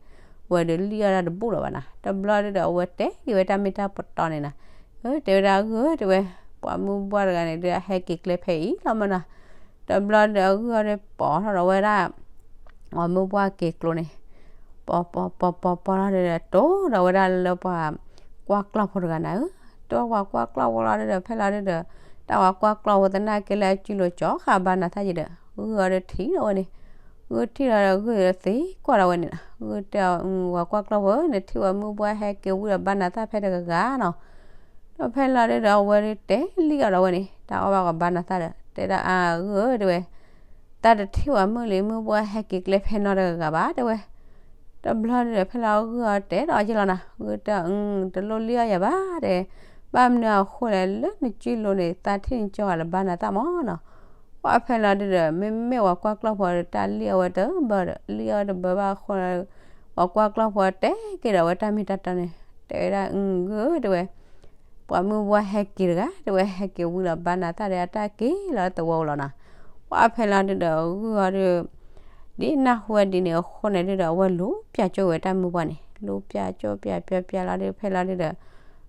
ဝဲဒီးလံၣ်အီၣ်ဒၣ်တဘူၣ်လၢၤဘၣ်နီၤ. တဘျီဒုဒီး အဝဲတဲက့ၤဝဲတၢ်မ့ၢ်တၢ်ပတီၢ်န့ၣ်နီၤ, တဲဝဲဒၣ် ဂုၢ်ဧၢ တဲဝဲ, ပှၤမုၢ်ဘှၢ်တဂၤန့ၣ်ဒီး အဟဲက့ၤကျဲဖဲအံၤလီၤမနီၤ. တဘျီဒုဒီး အဂုၢ်အီၤဒီးပိာ်ထီၣ်ဒီးဝဲဒၣ် ပှၤမုၢ်ဘှၢ်က့ၤကျိန့ၣ်, ပိာ်ပိာ်ပိာ်ပိာ်ပိာ်လီၤဒုဒီး တိၢ်ဒီးဝဲဒၣ်လၢပှၤကွၢ်ကျီၢ်ဖိတဂၤနၤဧၢ, တိၢ်ပှၤကွၢ်ကျီၢ်ဖိလီၤဒုဒီး ဖဲလီၤဒုဒီး တၢ်ပှၤကွၢ်ကျီၢ်ဖိသနာ်က့လၢအစုလိၤကၠီဃာ်ဘါနၤသၣ်ယံၤဒီး ဂုၢ်အီၤဒီးထံၣ်ဒီးဝဲန့ၣ်, ဂုၢ်ထံၣ်လီၤဒီး ဂုၢ်သံကွၢ်ဒီးဝဲန့ၣ်နီၤ, ဂုၢ်တဲအီၤ ပှၤကွၢ်ကျီၢ်ဖိဧၢ နထံၣ်ပှၤမုၢ်ဘှၢ်ဟဲက့ၤဝံၤဒီးဘါနၤသၣ်ဖဲတဂၤဂၤနီၤ. ဒီးဖဲလီၤဒုဒီး အဝဲဒုတဲလံၣ်အီၤဒီးဝဲန့ၣ် တၢ်အီၣ်ဘၣ်ကီးဘါနၤသၣ်ဒီး တဲဒၣ် အါ ဂုၢ်ဧၢ တဲဝဲ, တၢ်တထံၣ်ပှၤမုၢ်လံၤမုၢ်ဘှၢ်ဟဲက့ၤကျဲဖဲနီတဂၤဂၤဘၣ် တဲဝဲ. တဘျီဒုဒီး ဖဲလီၤဂုၢ်အီၤတဲဒီးအီၤယဲလီၤနီၤ, ဂုၢ်တဲအီၤ တလိၣ်လံၣ်အီၣ်ယၤဘၣ် တဲ, ဘၣ်မနုၤအဃိလဲၣ် လၢနစုလိၤန့ၣ် သးထံၣ်နကၠီဂၤလၢဘါနၤသၣ်မနီၤ. ပှၢ်ဖဲလီၤဒုဒီး မ့မ့ၢ်ပှၤကွၢ်ကျီၢ်ဖိဒီး တၢ်လံၣ်အီၣ်ဝဲတဘၢဒီး လံၣ်အီၣ်တဘၢဘၣ်အဃိ ပှၤကွၢ်ကျီၢ်ဖိတဲက့ၤဒီးဝဲတၢ်မ့ၢ်တၢ်တီန့ၣ်, တဲဝဲဒၣ် ဂုၢ်ဧၢ တဲဝဲ, ပှၤမုၢ်ဘှၢ်ဟဲက့ၤတဂၤ တဲဝဲ, ဟဲက့ၤဝံၤလီၤဘါနၤသၣ်ဒီး အတၢ်က့ၤလီၤသဝီလီၤနီၤ. ပှၢ်ဖဲလီၤဒုဒီး ဂုၢ်အီၤဒီး ဒ်နၢ်ဟူဝဲဒ်န့ၣ်အဃိန့ၣ်ဒုဒီး အဝဲလူၤပျၢ်ကၠိဝဲတၢ်မုၢ်ဘှၢ်န့ၣ်, လူၤပျၢ်ကၠိပျၢ်ပျၢ်ပျၢ်လီၤဒု ဖဲလီၤဒုဒီး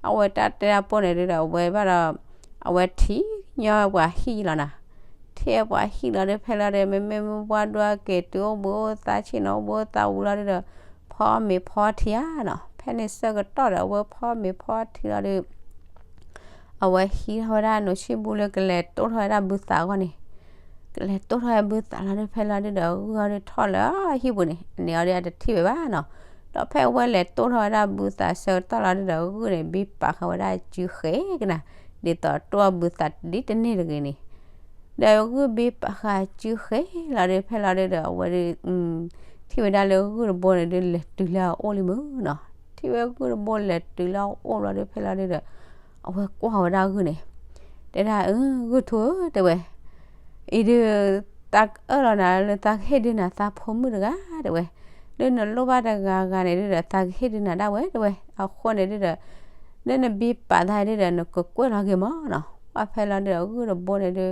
အဝဲတၢ်တဲတၢ်ပိၢ်န့ၣ်ဒုဒီး အဝဲဘၣ်ဒီး အဝဲထံၣ်ညီပှၤဟံၣ်လီၤနီၤ. ထံၣ်ပှၤဟံၣ်လီၤဒု ဖဲလီၤဒု မ့မ့ၢ်မုၢ်ဘှၢ်ဒွဲၣ်က့ၤတုၤအိၣ်ဘှံးအိၣ်သါဆ့ၣ်နီၤ အိၣ်ဘှံးအိၣ်သါဝံၤလီၤဒုဒီး ဖီအီၣ်မ့ၤဖီအီထံဧါနီၤ. ဖဲန့ၣ်ဆၢကတီၢ်ဒီး အဝဲဖီအီၣ်မ့ၤဖီအီထံလီၤဒု အဝဲဟံးထီၣ်ဝဲဒၣ်နိၣ်ဆံၣ်ဘူလၢကလဲၤတိၢ်ထီၣ်ဝဲဒၣ်ဘုသးအဂီၢ်န့ၣ်, ကလဲၤတိၢ်ထီၣ်ဝဲဘုသးလီၤဒု ဖဲလီၤဒုဒီး ဂုၢ်အီၤဒုထီၣ်လၢဟံၣ်ပူၤန့ၣ် အန့ၣ်အီၤဒုအတထံၣ်ဝဲဘၣ်နီၤ. ဒီးဖဲအဝဲလဲၤတိၢ်ထီၣ်ဝဲဒၣ်ဘုသးဆၢကတီၢ်လီၤဒုဒီး ဂုၢ်န့ၣ် ဘံပာ်ဃာ်ဝဲဒၣ်စုဃဲကနၤ ဒ်သိးတိၢ်ဘုသးဒ်တန့ၢ်တဂ့ၤန့ၣ် ဒီးဂုၢ်ဘံပာ်ဃာ်စုဃဲလီၤဒု ဖဲလီၤဒုဒီး အဝဲဒု ထံၣ်ဝဲဒၣ်လၢဂုၢ်တဘိန့ၣ်ဒု လဲၤတုၤလၢအအိၣ်လံမုၢ်နီၤ. ထံၣ်ဝဲဂုၢ်တဘိလဲၤတုၤလၢအအိၣ်လီၤဒု ဖဲလီၤဒုဒီး အဝဲကွၢ်ဝဲဒၣ်ဂုၢ်န့ၣ်, တဲဒၣ် အၢ ဂုၢ်ထူဧၢ တဲဝဲ, အံၤဒု သးကအၢၣ်လီၤနၤလၢသးကဟ့ၣ်ဒုးနၤသးဖိမုၣ်တဂၤ တဲဝဲ, လၢနလိၣ်ဘၣ်တဂၤဂၤန့ၣ်ဒုဒီး သးကဟ့ၣ်ဒုးနၤဒၣ်ဝဲ တဲဝဲ, အဃိန့ၣ်ဒုဒီး လၢနဘံပာ်သးဒုဒီး နကကွဲၢ်လီၤက့ၤမးနီၤ. ပှၢ်ဖဲလီၤဒုဒီး ဂုၢ်တဘိန့ၣ်ဒု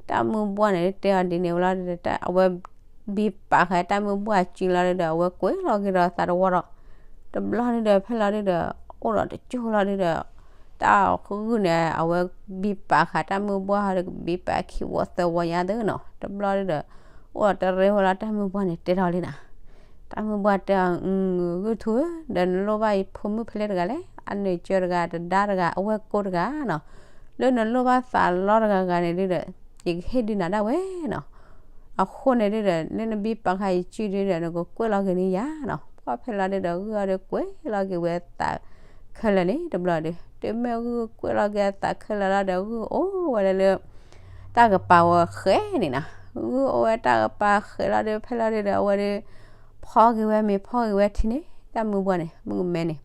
တၢ်မုၢ်ဘှၢ်န့ၣ်ဒု တဲအီၤဒ်န့ၣ်ဝဲလီၤဒုဒီး အဝဲဘံပာ်ဃာ်တၢ်မုၢ်ဘှၢ်စုလီၤဒုဒီး အဝဲကွဲၢ်လီၤက့ၤဒီးသးတဝီဒီး တဘျီဒုဒီး ဖဲလီၤဒုဒီး အိၣ်ဒီးတကၠိၢ်လီၤဒုဒီး တၢ်ဂုၢ်န့ၣ် အဝဲဘံပာ်ဃာ်တၢ်မုၢ်ဘှၢ်ဟီဒု ဘံပာ်ခံဝီသၢဝီညါသ့နီၤ. တဘျီဒုဒီး အိၣ်ဒီးတရ့ဝဲလီၤ တၢ်မုၢ်ဘှၢ်န့ၣ်တဲထီၣ်လံနီၤ. တၢ်မုၢ်ဘှၢ်တဲအီၤ ဂုၢ်ထူဧၢ ဒီးနလိၣ်ဘၣ်ယဖိမုၣ်ဖဲလဲၣ်တဂၤလဲၣ်, အနၢၤကၢတဂၤ တဒါတဂၤ အဝဲၢ်ကိတဂၤနီၤ. လၢနလိၣ်ဘၣ်သးလီတဂၤဂၤန့ၣ်ဒုဒီး ယကဟ့ၣ်ဒုးနၤဒၣ်ဝဲနီၤ. အဃိန့ၣ်ဒုဒီး လၢနဘံပာ်ဃာ်ယစုဒုဒီး နကကွဲၢ်လီၤက့ၤန့ၢ်ယၤနီၤ. ပှၢ်ဖဲလီၤဒုဒီး ဂုၢ်အီၤဒုကွဲၢ်လီၤက့ၤဝဲသးခဲလၢာ်န့ၣ် တဘျီဒု တုၤမ့ၢ်ဂုၢ်ကွဲၢ်လီၤက့ၤအသးခဲလၢာ်လီၤဒီး ဂုၢ်အိၣ်ဝဲလၢလၢ တၢ်ကပၤဝဲဃဲန့ၣ်နီၤ. ဂုၢ်အိၣ်ဝဲတၢ်ကပၤဃဲလီၤဒု ဖဲလီၤဒုဒီး အဝဲဒု ဖီက့ၤဝဲမ့ၤ ဖီက့ၤဝဲထံန့ၣ် တၢ်မုၢ်ဘှၢ်န့ၣ် မုၢ်ကမဲန့ၣ်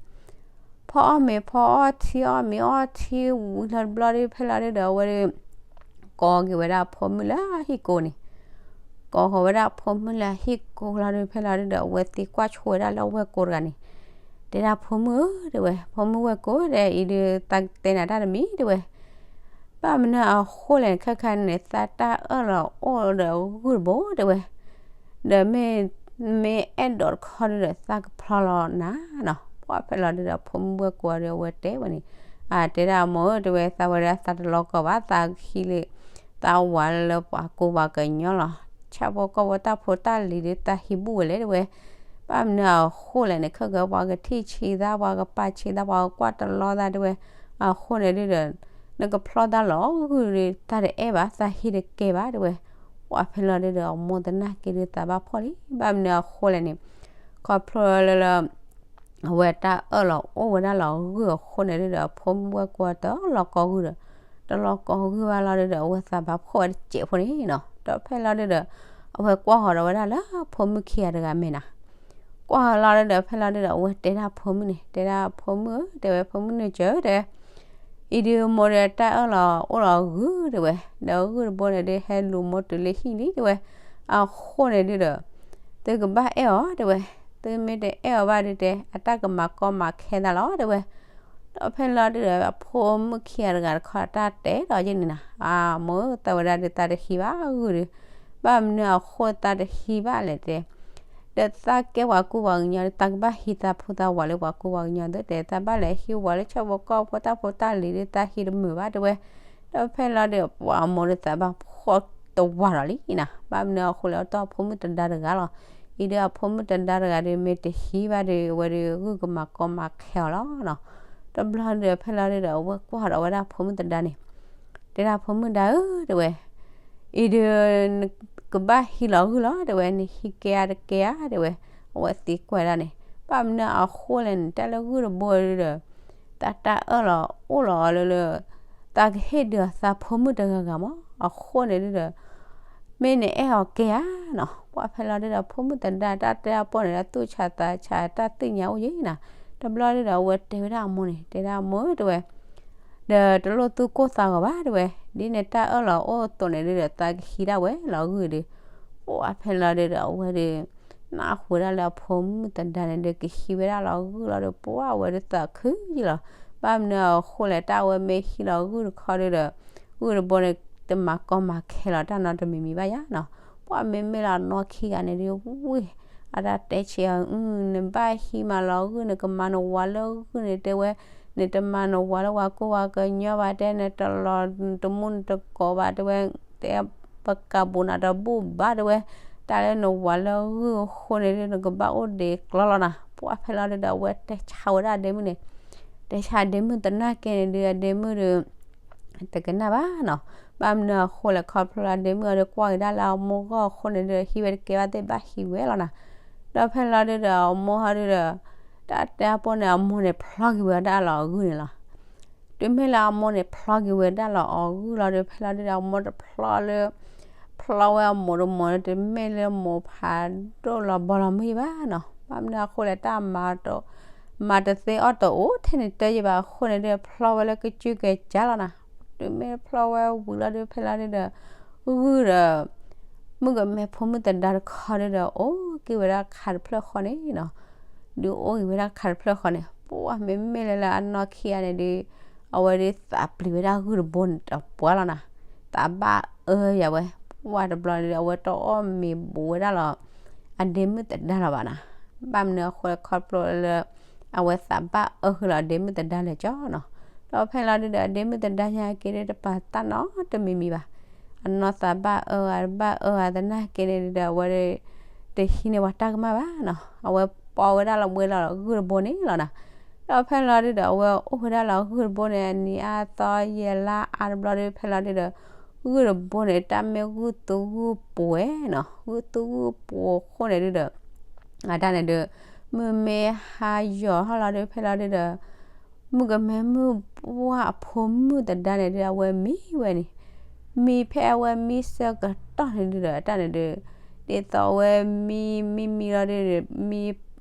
ဖီအီၣ်မ့ၤ ဖီအီၣ်ထံ အီၣ်မ့ၤအီၣ်ထံဝံၤလီၤတဘျီဒု ဖဲလီၤဒုဒီး အဝဲဒု ကိးက့ၤဝဲဒၣ်အဖိမုၣ်လၢဟံၣ်ကိန့ၣ် ကိးဃီၤဝဲဒၣ်အဖိမုၣ်လၢဟံၣ်ကိလီၤဒု ဖဲလီၤဒုဒီး အဝဲသံကွၢ်ဆိဝဲဒၣ်လၢအဝဲၢ်ကိတဂၤန့ၣ် တဲဒၣ်ဖိမုၣ်ဧၢ တဲဝဲ ဖိမုၣ်ဝဲၢ်ကိဒီး အံၤဒုးသးတဲနၤတၢ်တမံၤ တဲဝဲ ဘၣ်မနုၤအဃိလဲၣ် ခဲခါန့ၣ် သးတၢ်အၢၣ်လီၤအိၣ်ဒီးဂုၢ်တဘိ တဲဝဲ ဒီးမ့ၢ် မ့ၢ်အဲၣ်ဒိးတခီဒုဒီး သးကဖျီလီၤနၤနီၤ. ပှၢ်ဖဲလီၤဒုဒီး ဖိမုၣ်ဝဲၢ်ကိဒီး အဝဲတဲဝဲန့ၣ် တဲဒၣ်အမိၢ်ဧၢ တဲဝဲ သးဝဲဒၣ်သးတလီၤကီၢ်ဘၣ် သးဟံးလၢ သးဝၤလၢပှၤကူပှၤကညီလီၤ. ဆၣ်ဖိကီၢ်ဖိတၢ်ဖိတၢ်လံၤဒီး သးဟံးဘူၣ်ဝဲလဲၣ် တဲဝဲ. ဘၣ်မနုၤအဃိလဲၣ်န့ၣ် ခဲကပှၤကထံၣ်ဆံးသး ပှၤကပာ်ဆံးသး ပှၤကကွၢ်တလီသး တဲဝဲ. အဃိန့ၣ်ဒုဒီး နကဖျီသးလီၤဂုၢ်ဒီး သးတအဲၣ်ဘၣ် သးဟံးတကဲဘၣ် တဲဝဲ. ပှၢ်ဖဲလီၤဒုဒီး အမိၢ်သနာ်က့ဒုး သးဘၣ်ဖှီၣ်လံ. ဘၣ်မနုၤအဃိလဲၣ်န့ၣ် ခီဖျိလၢလၢ အဝဲတၢ်အၢၣ်လီၤအိၣ်ဝဲဒၣ်လီၤဂုၢ်အဃိန့ၣ်ဒုဒီး အဖိမုၣ်ဝဲၢ်ကွီၤတလီၤကီၢ်ဂုၢ်ဒီး တလီၤကီၢ်ဂုၢ်ဘၣ်လီၤဒုဒီး အဝဲသးဘၣ်ဖှီၣ်ဝဲတစဲးဖိန့ၣ်နီၤ. ဒီးဖဲလီၤဒုဒီး အဝဲကွၢ်ဃီၤဒီးဝဲဒၣ်လၢဖိမုၣ်ခံဂၤတဂၤမဲာ်နၤ ကွၢ်ဃီၤလီၤဒုဒီး ဖဲလီၤဒုဒီး အဝဲတဲဒၣ်ဖိမုၣ်န့ၣ် တဲဒၣ်ဖိမုၣ်ဧၢ တဲဝဲ ဖိမုၣ်န့ၣ်စၢၤ တဲဝဲ အံၤဒုမိၢ်ဒီးတၢ်အၢၣ်လီၤအိၣ်လီၤဂုၢ် တဲဝဲ. ဒီးဂုၢ်တဘိန့ၣ်ဒုး ဟဲလူၤမိၢ်တုၤလၢဟံၣ်လံ တဲဝဲ. အဃိန့ၣ်ဒုဒီး သုကဘၣ်အဲၣ်အီၤ တဲဝဲ. သုမ့ၢ်တအဲၣ်အီၤဘၣ်ဒုတဲ အတၢ်ကမၤကီမၤခဲသးလီၤ တဲဝဲ. ဒီးဖဲလီၤဒုဒီး အဖိမုၣ်ခံဂၤတဂၤတခီ တၢ်တဲဒီးယဲၢ်န့ၣ်နၤ အမိၢ်သးဝဲဒၣ်ဒုး သးတဟံးဘၣ်ဂုၢ်ဒီး ဘၣ်မနုၤအဃိသးတဟံးဘၣ်လဲၣ်တဲ ဒီးသးကဲပှၤကူပှၤကညီဒီး သးကဘၣ်ဟံးသးဖိသးဝၤလၢပှၤကူပှၤကညီဒုတဲ သးဘၣ်လဲၤဟံးဝၤလၢဆၣ်ဖိကီၢ်ဖိတၢ်ဖိတၢ်လံၤဒီး သးဟံးတမုာ်ဘၣ် တဲဝဲ. ဒီးဖဲလီၤဒုး ပှၤအမိၢ်ဒီးသးဘၣ်ဖှီၣ်တဝၤဒီးလံနၤ ဘၣ်မနုၤအဃိလဲၣ် အတီၢ်ဖိမုၣ်တဒါတဂၤလီၤ. အံၤဒုးအဖိမုၣ်တဒါတဂၤဒီး မ့ၢ်တဟံးဘၣ်ဒီး အဝဲဒီးဂုၢ်ကမၤကီမၤခဲအီၤလီၤနီၤ. တဘျီဒုးဖဲလီၤဒုဒီး အဝဲကွၢ်ဒီးဝဲဒၣ်ဖိမုၣ်တဒါန့ၣ် တဲဒၣ်ဖိမုၣ်ဒါဧၢ တဲဝဲ အံၤဒုး နကဘၣ်ဟံးလီၤဂုၢ်လီၤ တဲဝဲ နဟံးကဲဧါတကဲဧါ တဲဝဲ. အဝဲသံကွၢ်ဒၣ်န့ၣ် ဘၣ်မနုၤအဃိလဲၣ်န့ၣ် တၢ်လၢဂုၢ်တဘိဒုဒီး သးတၢ်အၢၣ်လီၤအိၣ်လီၤအီၤလၢလၢ သးကဟ့ၣ်ဒုးအီၤသးဖိမုၣ်တဂၤဂၤမး အဃိန့ၣ်ဒုဒီး မ့ၢ်နအဲၣ်အီၤကဲဧါနီၤ. ပှၢ်ဖဲလီၤဒုဒီး ဖိမုၣ်သဒါတၢ်တဲအပီၢ်န့ၣ် သူၣ်ဆးသးဆးတၢ်သ့ၣ်ညါအိၣ်ယဲၢ်နၤ. တဘျီဒုဒီး အဝဲတဲဝဲဒၣ်အမိၢ်န့ၣ် တဲဒၣ်အမိၢ်ဧၢ တဲဝဲ ဒီးတလိၣ်သူၣ်ကိၢ်သးဂီၤဘၣ် တဲဝဲ, ဒ်န့ၣ်တၢ်အၢၣ်လီၤအိၣ်အသိးန့ၣ်ဒုဒီး သးကဟံးဒၣ်ဝဲလီၤဂုၢ်ဒီး, ပှၢ်ဖဲလီၤဒုဒီး အဝဲဒီး နၢ်ဟူဝဲဒၣ်လၢအဖိမုၣ်သဒါန့ၣ်ဒီး ကဟံးဝဲဒၣ်လီၤဂုၢ်လီၤဒီး ပှၢ်ဝဲဒုးသးခုယံလီၤ. ဘၣ်မနုၤအဃိလဲၣ် တၢ်အဝဲမ့ၢ်ဟံးလီၤဂုၢ်တခီဒုဒီး ဂုၢ်တဘိန့ၣ် တမၤကီမၤခဲလီၤတၢ်နီတမံၤမံၤဘၣ်ယါနီၤ. ပှၢ်မ့မ့ၢ်လၢအနီၢ်ခံဂၤန့ၣ်ဒုး ဝံၢ် အတၢ်တဲဆံးအီၤ, နဘၣ်ဟံးမးလီၤဂုၢ်, နကမၤနဝၤလၢဂုၢ်န့ၣ် တဲဝဲ, နတမၤနဝၤလၢပှၤကိးပှၤကညီဘၣ်, တဲနတလီၤတမူနတကိးဘၣ် တဲဝဲ, တဲပကးဘူးနၤတဘူၣ်ဘၣ် တဲဝဲ, တၢ်လၢနဝၤလၢဂုၢ်အဃိန့ၣ်ဒုး နကဘၣ်အိၣ်ဒံးကျီလီၤနၤ. ပှၢ်ဖဲလီၤဒုဒီး အဝဲတဲဆါဝဲဒၣ်အဒ့မုၣ်န့ၣ်, တဲဆါအဒ့မုၣ်သနာ်က့န့ၣ်ဒုး အဒ့မုၣ်ဒီး တကနၣ်ဘၣ်နီၤ. ဘၣ်မနုၤအဃိလဲၣ် ခီဖျိလၢအဒ့မုၣ်အီၤဒီး ကွၢ်က့ၤဒၣ်လၢအမိၢ်ဂီၢ်အဃိန့ၣ်ဒုး ဟံးဝဲတကဲဘၣ်သ့ၣ်ဘၣ်ဟံးဝဲလီၤနၤ. ဒီးဖဲလီၤဒုဒီး အမိၢ်ဟီဒုဒီး တၢ်တဲအပီၢ်န့ၣ် အမိၢ်န့ၣ်ဖျီက့ၤဝဲဒၣ်လီၤအဂုၢ်န့ၣ်လီၤ. တုၤမ့ၢ်လၢအမိၢ်န့ၣ်ဖျီက့ၤဝဲဒၣ်လီၤအဂုၢ်လီၤဒီး ဖဲလီၤဒုဒီး အမိၢ်တဖျီလၢ ဖျီဝဲအမိၢ်တမိၢ်န့ၣ် တမ့ၢ်လၢမိၢ်ဖးဒိၣ်လီၤဘီလီၤမုၢ်ဘၣ်နီၤ. ဘၣ်မနုၤအဃိလဲၣ် တၢ်မၤတသ့အီၣ်တအိၣ်ထဲန့ၣ်တယံာ်ဘၣ်အဃိန့ၣ်ဒုး ဖျီဝဲလၢကစုကစၢ်လီၤနၤ. တုၤမ့ၢ်ဖျီဝဲဝံၤလီၤဒုး ဖဲလီၤဒုဒီး ဂုၢ်ဒီး မုၣ်ကမဲဖိမုၣ်သဒါတခီဒုဒီး အိၣ်က့ၤဝဲဒၣ်ခါတဖျၢၣ်ဃီန့ၣ်နီၤ. ဒုးအိၣ်က့ၤဝဲဒၣ်ခါတဖျၢၣ်ဃီန့ၣ် ပှၢ်မ့မ့ၢ်လၢလၢအနီၢ်ခံဂၤန့ၣ်ဒုး အဝဲဒုးသးပျံၤဝဲဒၣ်ဂုၢ်တဘိန့ၣ်တပှၢ်လီၤနၤ. သးဘၣ်အၢယၤဝဲ ပှၢ်တဘျီဒုး အဝဲတအီၣ်မ့ၤဘူးဝဲဒၣ်လီၤ အဒ့မုၣ်သဒါလီၤဘၣ်နၤ. ဘၣ်မနုၤအဃိလဲၣ် ခီဖျိလၢ အဝဲသးဘၣ်အၢဃုာ်လီၤအဒ့မုၣ်သဒါလဲၣ်ကၠီနီၤ. ဒီးဖဲလီၤဒုဒီး အဒ့မုၣ်သဒါညါက့ၤဒုးတပာ်တၢ်နီတမံၤမံၤဘၣ်. အနီၢ်သးဘၣ်အၢဂၤ ဘၣ်အၢဂၤသနာ်က့န့ၣ်ဒုဒီး အဝဲ တဟံးန့ၢ်ပှၤတၢ်ကမၣ်ဘၣ်နီၤ. အဝဲပီဝဲဒၣ်လီၤဘှံးလီၤဂုၢ်တဘိန့ၣ်လီၤနၤ. ဒီးဖဲလီၤဒုဒီး အဝဲအိၣ်ဝဲဒၣ်လီၤဂုၢ်တဘိန့ၣ် အနံၤအါသီယဲၢ်လါအါတဘျီဒုး ဖဲလီၤဒုဒီး ဂုၢ်တဘိန့ၣ် တၢ်မ့ၢ်ဂုၢ်သူဂုၢ်ပှဲၤနီၤ. ဂုၢ်သူဂုၢ်ပှဲၤအဃိန့ၣ်ဒုဒီး အတၢ်န့ၣ်ဒုး မုၢ်မ့ၢ်ဟါယီၤဟီၣ်လီၤဒုး ဖဲလီၤဒုဒီး မုၣ်ကမဲမုၣ်ပှၢ်အဖိမုၣ်သဒါန့ၣ်ဒုး အဝဲမံဝဲန့ၣ်, မံဖဲအဝဲမံဆၢကတီၢ်န့ၣ်ဒုဒီး အတၢ်န့ၣ်ဒုး ဒ်သိးအဝဲမံမံမံလီၤဒုဒီး မံ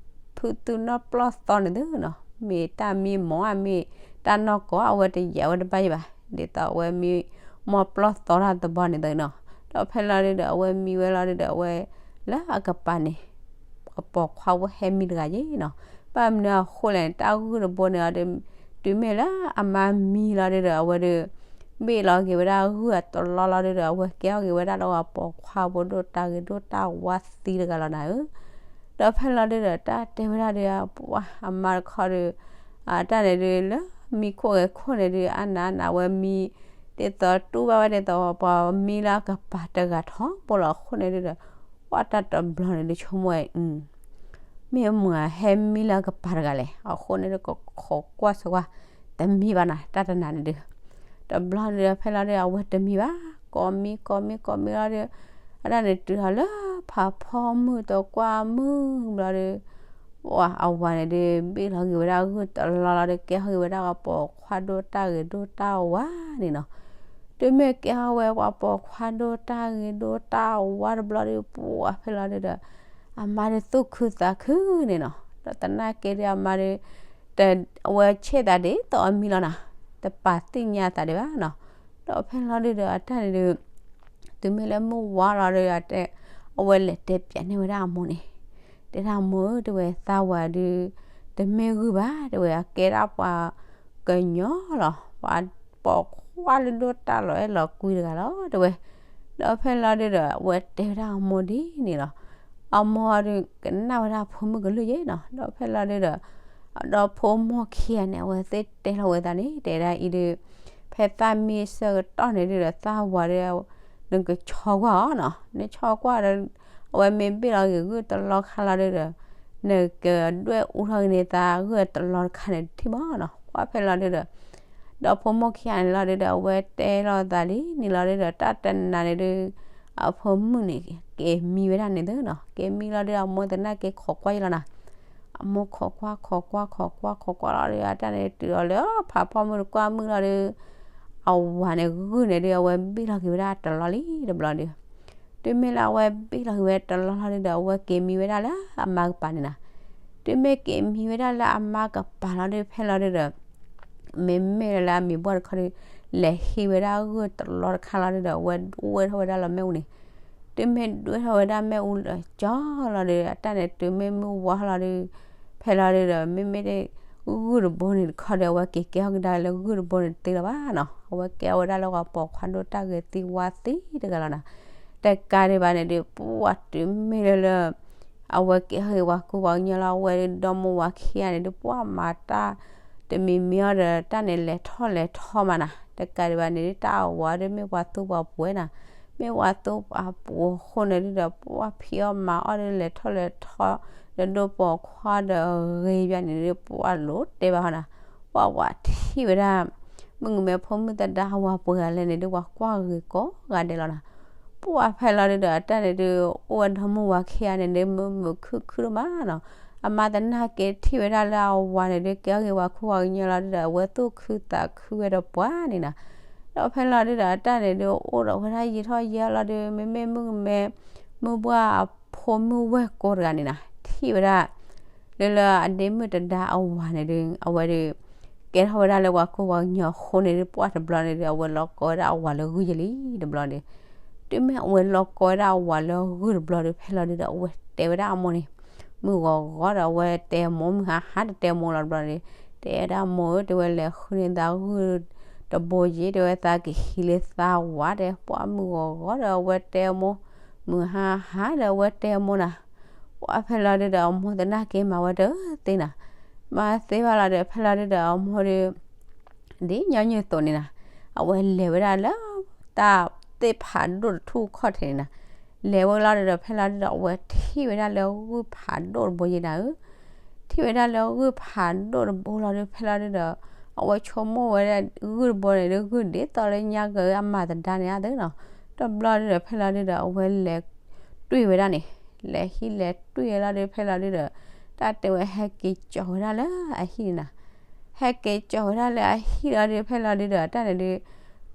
ဖုသူၣ်နီၣ်ပျီၢ်သီန့ၣ်သုနီၤ, မ့ၢ်တၢ်မံမီၢ်ဧါ မ့ၢ်တၢ်နီၢ်ကီၢ် အဝဲတယာ်ဝဲတဘၣ်ယံၤဘၣ်, ဒ်သိးအဝဲမံမီၢ်ပျီၢ်သီတၢ်သဘီန့ၣ်သုနီၤ. ဒီးဖဲလီၤဒုဒီး အဝဲမံဝဲလီၤဒုဒီး အဝဲလၢအကပၤန့ၣ် အပိာ်ခွါဖိဟဲမံတဂၤယ့ၣ်နီၤ. ဘၣ်မနုၤအဃိလဲၣ်န့ၣ် တၢ်ဂုၢ်တဘိန့ၣ်ဒီး တုၤမ့ၢ်လၢအမါမံလီၤဒုဒီး အဝဲဒီး ဘ့ၣ်လီၤက့ၤဝဲဒၣ်ဂုၢ်အတလီလီၤဒုဒီး အဝဲကဲထီၣ်က့ၤဝဲဒၣ်လၢအပိာ်ခွါဖိဒိၣ်တၢ်ဂ့ၤဒိၣ်တၢ်ဝါသံတဂၤလီၤနၤဧၢ. ဒီးဖဲလီၤဒုဒီး တၢ်တဲဝဲဒၣ်ဒီး ပှၢ်အမါတခီဒီး တၢ်န့ၣ်ဒုးလၢ မံခိၣ်ဂဲၤခိၣ်န့ၣ်ဒုး အနးနးဝဲမံ, ဒ်သိးတူၢ်ဘၣ်ဝဲဒ်သိးပှၤမံလၢအကပၤတဂၤထီဘိလီၤအဃိန့ၣ်ဒုးဒီး, ပှၢ်တၢ်တဘျီန့ၣ်ဒုးဆိကမိၣ်ဝဲ, မ့ၢ်မုၢ်ဧါ ဟဲမံလၢအကပၤတဂၤလဲၣ်, အဃိန့ၣ်ဒုးကခိးကွၢ်ဆိကွၢ်, တမံဘၣ်နၤ တၢ်တနၤန့ၣ်ဒုး, တဘျီန့ၣ်ဒုးဖဲလီၤဒုး အဝဲတမံဘၣ်, ကိးမံကိးမံကိးမံလီၤဒုး, အတၢ်န့ၣ်တုၤထီၣ်လၢဖးဖီမုၢ်တကွၢ်မုၢ်ဘျီဒုး ပှၢ်အဝၤန့ၣ်ဒုး ဘ့ၣ်လီၤက့ၤဝဲဒၣ်ဂုၢ်တလီလီၤဒီး ကဲထီၣ်က့ၤဝဲဒၣ်ပှၤပိာ်ခွါဒိၣ်တၢ်ဂ့ၤဒိၣ်တၢ်ဝါန့ၣ်နီၤ. တုၤမ့ၢ်ကဲထီၣ်ဝဲပှၤပိာ်ခွါဒိၣ်တၢ်ဂ့ၤဒိၣ်တၢ်ဝါတဘျီဒီး ပှၢ်ဖဲလီၤဒုးဒီး အမါဒုးသူၣ်ခုသးခုန့ၣ်နီၤ. ဒီးသနာ်က့ဒုးအမါဒုး အဝဲဆ့ၣ်သးဒ်သိးအမံလီၤနၤ, တပာ်သ့ၣ်ညါသးဒံးဘၣ်နီၤ. ဒီးဖဲလီၤဒုးဒီးအတၢ်န့ၣ်ဒုး တုၤမ့ၢ်လၢမုၢ်ဝါလီၤဒီး အဝဲလဲၤတဲပၠးန့ၢ်ဝဲဒၣ်အမိၢ်န့ၣ်, တဲဒၣ်မိၢ်ဧၢ တဲဝဲ သးဝၤဒုး တမ့ၢ်ဂုၢ်ဘၣ် တဲဝဲ အကဲဒၣ်ပှၤကညီလီၤ, ပှၤပိာ်ခွါလၢဒိၣ်တၢ်လီၤအဲၣ်လီၤကွံတဂၤလီၤ တဲဝဲ. ဒီးဖဲလီၤဒုးဒီး အဝဲတဲဝဲဒၣ်အမိၢ်ဒ်န့ၣ်လီၤ. အမိၢ်ဒုး ကနၣ်ဝဲဒၣ်ဖိမုၣ်ကလုၢ်ယဲနီၤ. ဒီးဖဲလီၤဒုးဒီး ဒီးဖိမိၢ်ခံဂၤန့ၣ် အဝဲသ့ၣ်တဲလီၤဝဲသးန့ၣ် တဲဒၣ်အံၤဒုး ဖဲသးမံဆၢကတီၢ်န့ၣ်ဒုးဒီး သးဝၤဒုး နကဆီကွၢ်အီၤနီၤ, နဆီကွၢ်ဒီး အဝဲမ့ၢ်ဘ့ၣ်လီၤက့ၤဂုၢ်တလီခါလီၤဒုးဒီး နကဒွဲၣ်အူထီၣ်က့ၤန့ၢ်သးဂုၢ်တလီတခါန့ၣ်ထံၣ်မးနီၤ. ပှၢ်ဖဲလီၤဒုးဒီး ဒီးဖိမိၢ်ခံဂၤန့ၣ်လီၤဒုးဒီး အဝဲတဲလီၤသးလံန့ၣ်လီၤဒုးဒီး တၢ်တနၤန့ၣ်ဒုး အဖိမုၣ်န့ၣ် က့ၤမံဝဲဒၣ်န့ၣ်သုနီၤ. က့ၤမံလီၤဒုး အမိၢ်သနာ်က့ခိးကွၢ်ယဲလီၤနၤ. အမိၢ်ခိးကွၢ်ခိးကွၢ်ခိးကွၢ်ခိးကွၢ်လီၤဒုး အတၢ်န့ၣ်တုၤအီၤလၢဖးဖီမုၢ်တကွၢ်မုၢ်လီၤဒုး အဝၤန့ၣ်ဂုၢ်န့ၣ်ဒုး အဝဲဘ့ၣ်လီၤက့ၤဝဲဒၣ်တလီလံတဘျီဒုး. တုၤမ့ၢ်လၢအဝဲဘ့ၣ်လီၤက့ၤဝဲတလီလီၤဒုးဒီး အဝဲက့ၤမံဝဲဒၣ်လၢအမါကပၤန့ၣ်နၤ. တုၤမ့ၢ်က့ၤမံဝဲဒၣ်လၢအမါကပၤလီၤဒုး ဖဲလီၤဒုးဒီး မ့မ့ၢ်လၢအမံၤဘှၢ်တခီဒုး လဲၤဟံးဝဲဒၣ်ဂုၢ်တလီတခါလီၤဒုးဒီး အဝဲဒွဲၣ်ထီၣ်ဝဲဒၣ်လၢမ့ၣ်အူန့ၣ်. တုၤမ့ၢ်ဒွဲၣ်ထီၣ်ဝဲဒၣ်မ့ၣ်အူလၢကၠီလီၤဒုး အတၢ်န့ၣ်တုၤမ့ၢ်မုၢ်ဝါလီၤဒုး ဖဲလီၤဒုးဒီး မ့မ့ၢ်ဂုၢ်တဘိန့ၣ်တခီဒီး အဝဲက့ၤကဲထီၣ်ကဒါလၢဂုၢ်တဘိန့ၣ်တသ့လၢၤဘၣ်နီၤ. အဝဲကဲထီၣ်ဝဲဒၣ်လၢပှၤပိာ်ခွါဒိၣ်တၢ်ဂ့ၤသံဝါသံတဂၤလီၤနၤ. တကးဒံးဘၣ်န့ၣ်ဒုး ပှၢ်တုၤမ့ၢ်လၢလၢ အဝဲကဲထီၣ်က့ၤပှၤကူပှၤကညီလီၤ အဝဲဒီမိၢ်ဝၤခံဂၤန့ၣ်ဒုး ပှၢ်မၤတၢ် တမံၤမံၤအီၤဒီး တၢ်န့ၣ်လဲၤထီၣ်လဲၤထီမးနၤ. တကးဒံးဘၣ်န့ၣ်ဒုး တၢ်အဝၤဒုးမ့ၢ်ပှၤသူပှၤပှဲၤနၤ, မ့ၢ်ပှၤသူပှၤပှဲၤအဃိန့ၣ်ဒုးဒီး ပှၢ်ဖံးအီၣ်မၤအီၣ်ဒုးလဲၤထီၣ်လဲၤထီ ဒီးဒိၣ်ပိာ်ခွါဒီးဂ့ၤဘၣ်န့ၣ်ဒုး ပှၢ်လိၤတဲဘၣ်ဟီနၤ. ပှၢ်ဝၤထံၣ်ဝဲဒၣ် မုၣ်ကမဲဖိမုၣ်သဒါအဝၤပှဲၤဂၤလဲၣ်န့ၣ်ဒုး ပှၤကွၢ်ဂ့ၤကိးဂၤဒဲးလီၤနၤ. ပှၢ်ဖဲလီၤဒုးဒီး အတၢ်န့ၣ်ဒုး အိၣ်ဝဲဒီမိၢ်ဝၤခံဂၤန့ၣ်ဒုး မုာ်မုာ်ခုၣ်ခုၣ်ဒိၣ်မးနီၤ. အမါသနာ်က့ထံၣ်ဝဲဒၣ်လၢအဝၤန့ၣ်ဒုး ကဲထီၣ်က့ၤပှၤကူပှၤကညီလီၤဒုးဒီး အဝဲသူၣ်ခုသးခုဝဲဒီးပှၢ်န့ၣ်နၤ. ဒီးဖဲလီၤဒုးဒီး အတၢ်န့ၣ်ဒုး အိၣ်ဒီးဝဲဒၣ်ယံာ်ထီၣ်ယံာ်လီၤဒုး မ့မ့ၢ်မုၣ်ကမဲ မုၢ်ဘှၢ်အဖိမုၣ်ဝဲၢ်ကိတဂၤန့ၣ်နၤ ထံၣ်ဝဲဒၣ် လၢလၢအဒ့မုၣ်တဒါအဝၤန့ၣ်ဒုး အဝဲဒုး ကဲထီၣ်ဝဲဒၣ်လၢပှၤကူပှၤကညီအဃိန့ၣ်ဒုး ပှၢ်တဘျီန့ၣ်ဒုး အဝဲလီၤကိးဝဲဒၣ်အဝၤလၢဂုၢ်ယဲလံတဘျီန့ၣ်. တုၤမ့ၢ်အဝဲလီၤကိးဝဲဒၣ်အဝၤလၢဂုၢ်တဘျီဒုး ဖဲလီၤဒုးဒီး အဝဲတဲဝဲဒၣ်အမိၢ်န့ၣ် မုၢ်ဂီၤဂီၤဒီး အဝဲတဲအမိၢ် မုၢ်ဟါဟါဒီးတဲအမိၢ်လီၤတဘျီန့ၣ်, တဲဝဲဒၣ်မိၢ်ဧၢ တဲဝဲ လဲၤဃုန့ၢ်သးဂုၢ်တဘိယဲ တဲဝဲ သးကဟံးလၢသးဝၤ တဲ ပှၢ်မုၢ်ဂီၤဂီၤဒီး အဝဲတဲအမိၢ်, မုၢ်ဟါဟါဒီး အဝဲတဲအမိၢ်နၤ. ပှၢ်ဖဲလီၤဒုးဒီး အမိၢ်သနာ်က့မၤဝဲတသ့နၤ, မၤသ့ဘၣ်လီၤဒီး ဖဲလီၤဒုးဒီး အမိၢ်ဒုး ဒ်ညီနုၢ်အသိးန့ၣ်နၤ, အဝဲလဲၤဝဲဒၣ်လၢ တၢ်သ့ၣ်ဖးဒိၣ်တထူၣ်ခီၣ်ထံးန့ၣ်နၤ, လဲၤဝဲလီၤဒုးဒီး ဖဲလီၤဒုးဒီး အဝဲထံၣ်ဝဲဒၣ်လၢဂုၢ်ဖးဒိၣ်တဘိယဲနၤဧၢ, ထံၣ်ဝဲဒၣ်လၢဂုၢ်ဖးဒိၣ်တဘိလီၤဒုး ဖဲလီၤဒုးဒီး အဝဲဆိကမိၣ်ဝဲဒၣ်ဂုၢ်တဘိန့ၣ်ဒုး ဂုၢ်ဒ်သိးလၢညါကၢအမၤသဒါန့ၣ်အသိးနီၤ, တဘျီဒုးဒီး ဖဲလီၤဒုးဒီး အဝဲလဲၤတွံၢ်ဝဲဒၣ်န့ၣ်, လဲၤဟံၣ်လဲၤတွံၢ်ဝဲလီၤဒုး ဖဲလီၤဒုးဒီး တၢ်တဲဝဲဟဲက့ၤကၠီၤဝဲဒၣ်လၢအဟံၣ်န့ၣ်နၤ ဟဲက့ၤကၠီၤဝဲဒၣ်လၢအဟံၣ်လီၤဒုး ဖဲလီၤဒုးဒီး တၢ်န့ၣ်ဒုး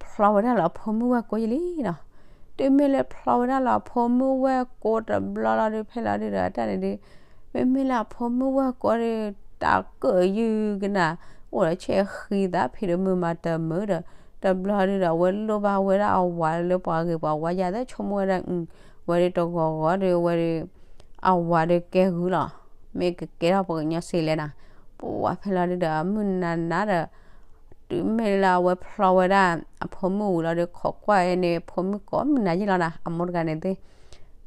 ဖျီဝဲဒၣ်လီၤအဖိမုၣ်ဝဲၢ်ကိယလံနီၤ, တုၤမ့ၢ်လၢဖျီဝဲဒၣ်လီၤအဖိမုၣ်ဝဲၢ်ကိတဘျီလီၤဒုး ဖဲလီၤဒုးဒီး တၢ်န့ၣ်ဒုး မ့မ့ၢ်လၢအဖိမုၣ်ဝဲၢ်ကိဒုး တၢ်ကၢၣ်ယုၢ်ကနၤ အိၣ်ဒီးဆဲးဃံသးဖံးဒီးမုာ်မၤတမုာ်ဒီး တဘျီဒုးဒီး အဝဲလိၣ်ဘၣ်ဝဲဒၣ်အဝၤလၢပှၤဂ့ၤပှၤဝါယၤသ့ ဆိကမိၣ်ဝဲဒၣ် ဝဲဒုးတဂီၤဂီၤဒီး ဝဲဒုး အဝၤဒုးကဲဂုၤလီၤ, မ့ၢ်ကကဲထီၣ်ပှၤကညီစ့လဲၣ်နၤ, ပှၢ်ဖဲလီၤဒုးဒီး မုၢ်နၤနၤဒီး တုၤမ့ၢ်လၢအဝဲဖျီဝဲဒၣ် အဖိမုၣ်ဝံၤလီၤဒီး ခိးကွၢ်အန့ၣ် ဖိမုၣ်ကိးမုၢ်နၤယဲလီၤနၤ အမိၢ်တဂၤန့ၣ်သ့,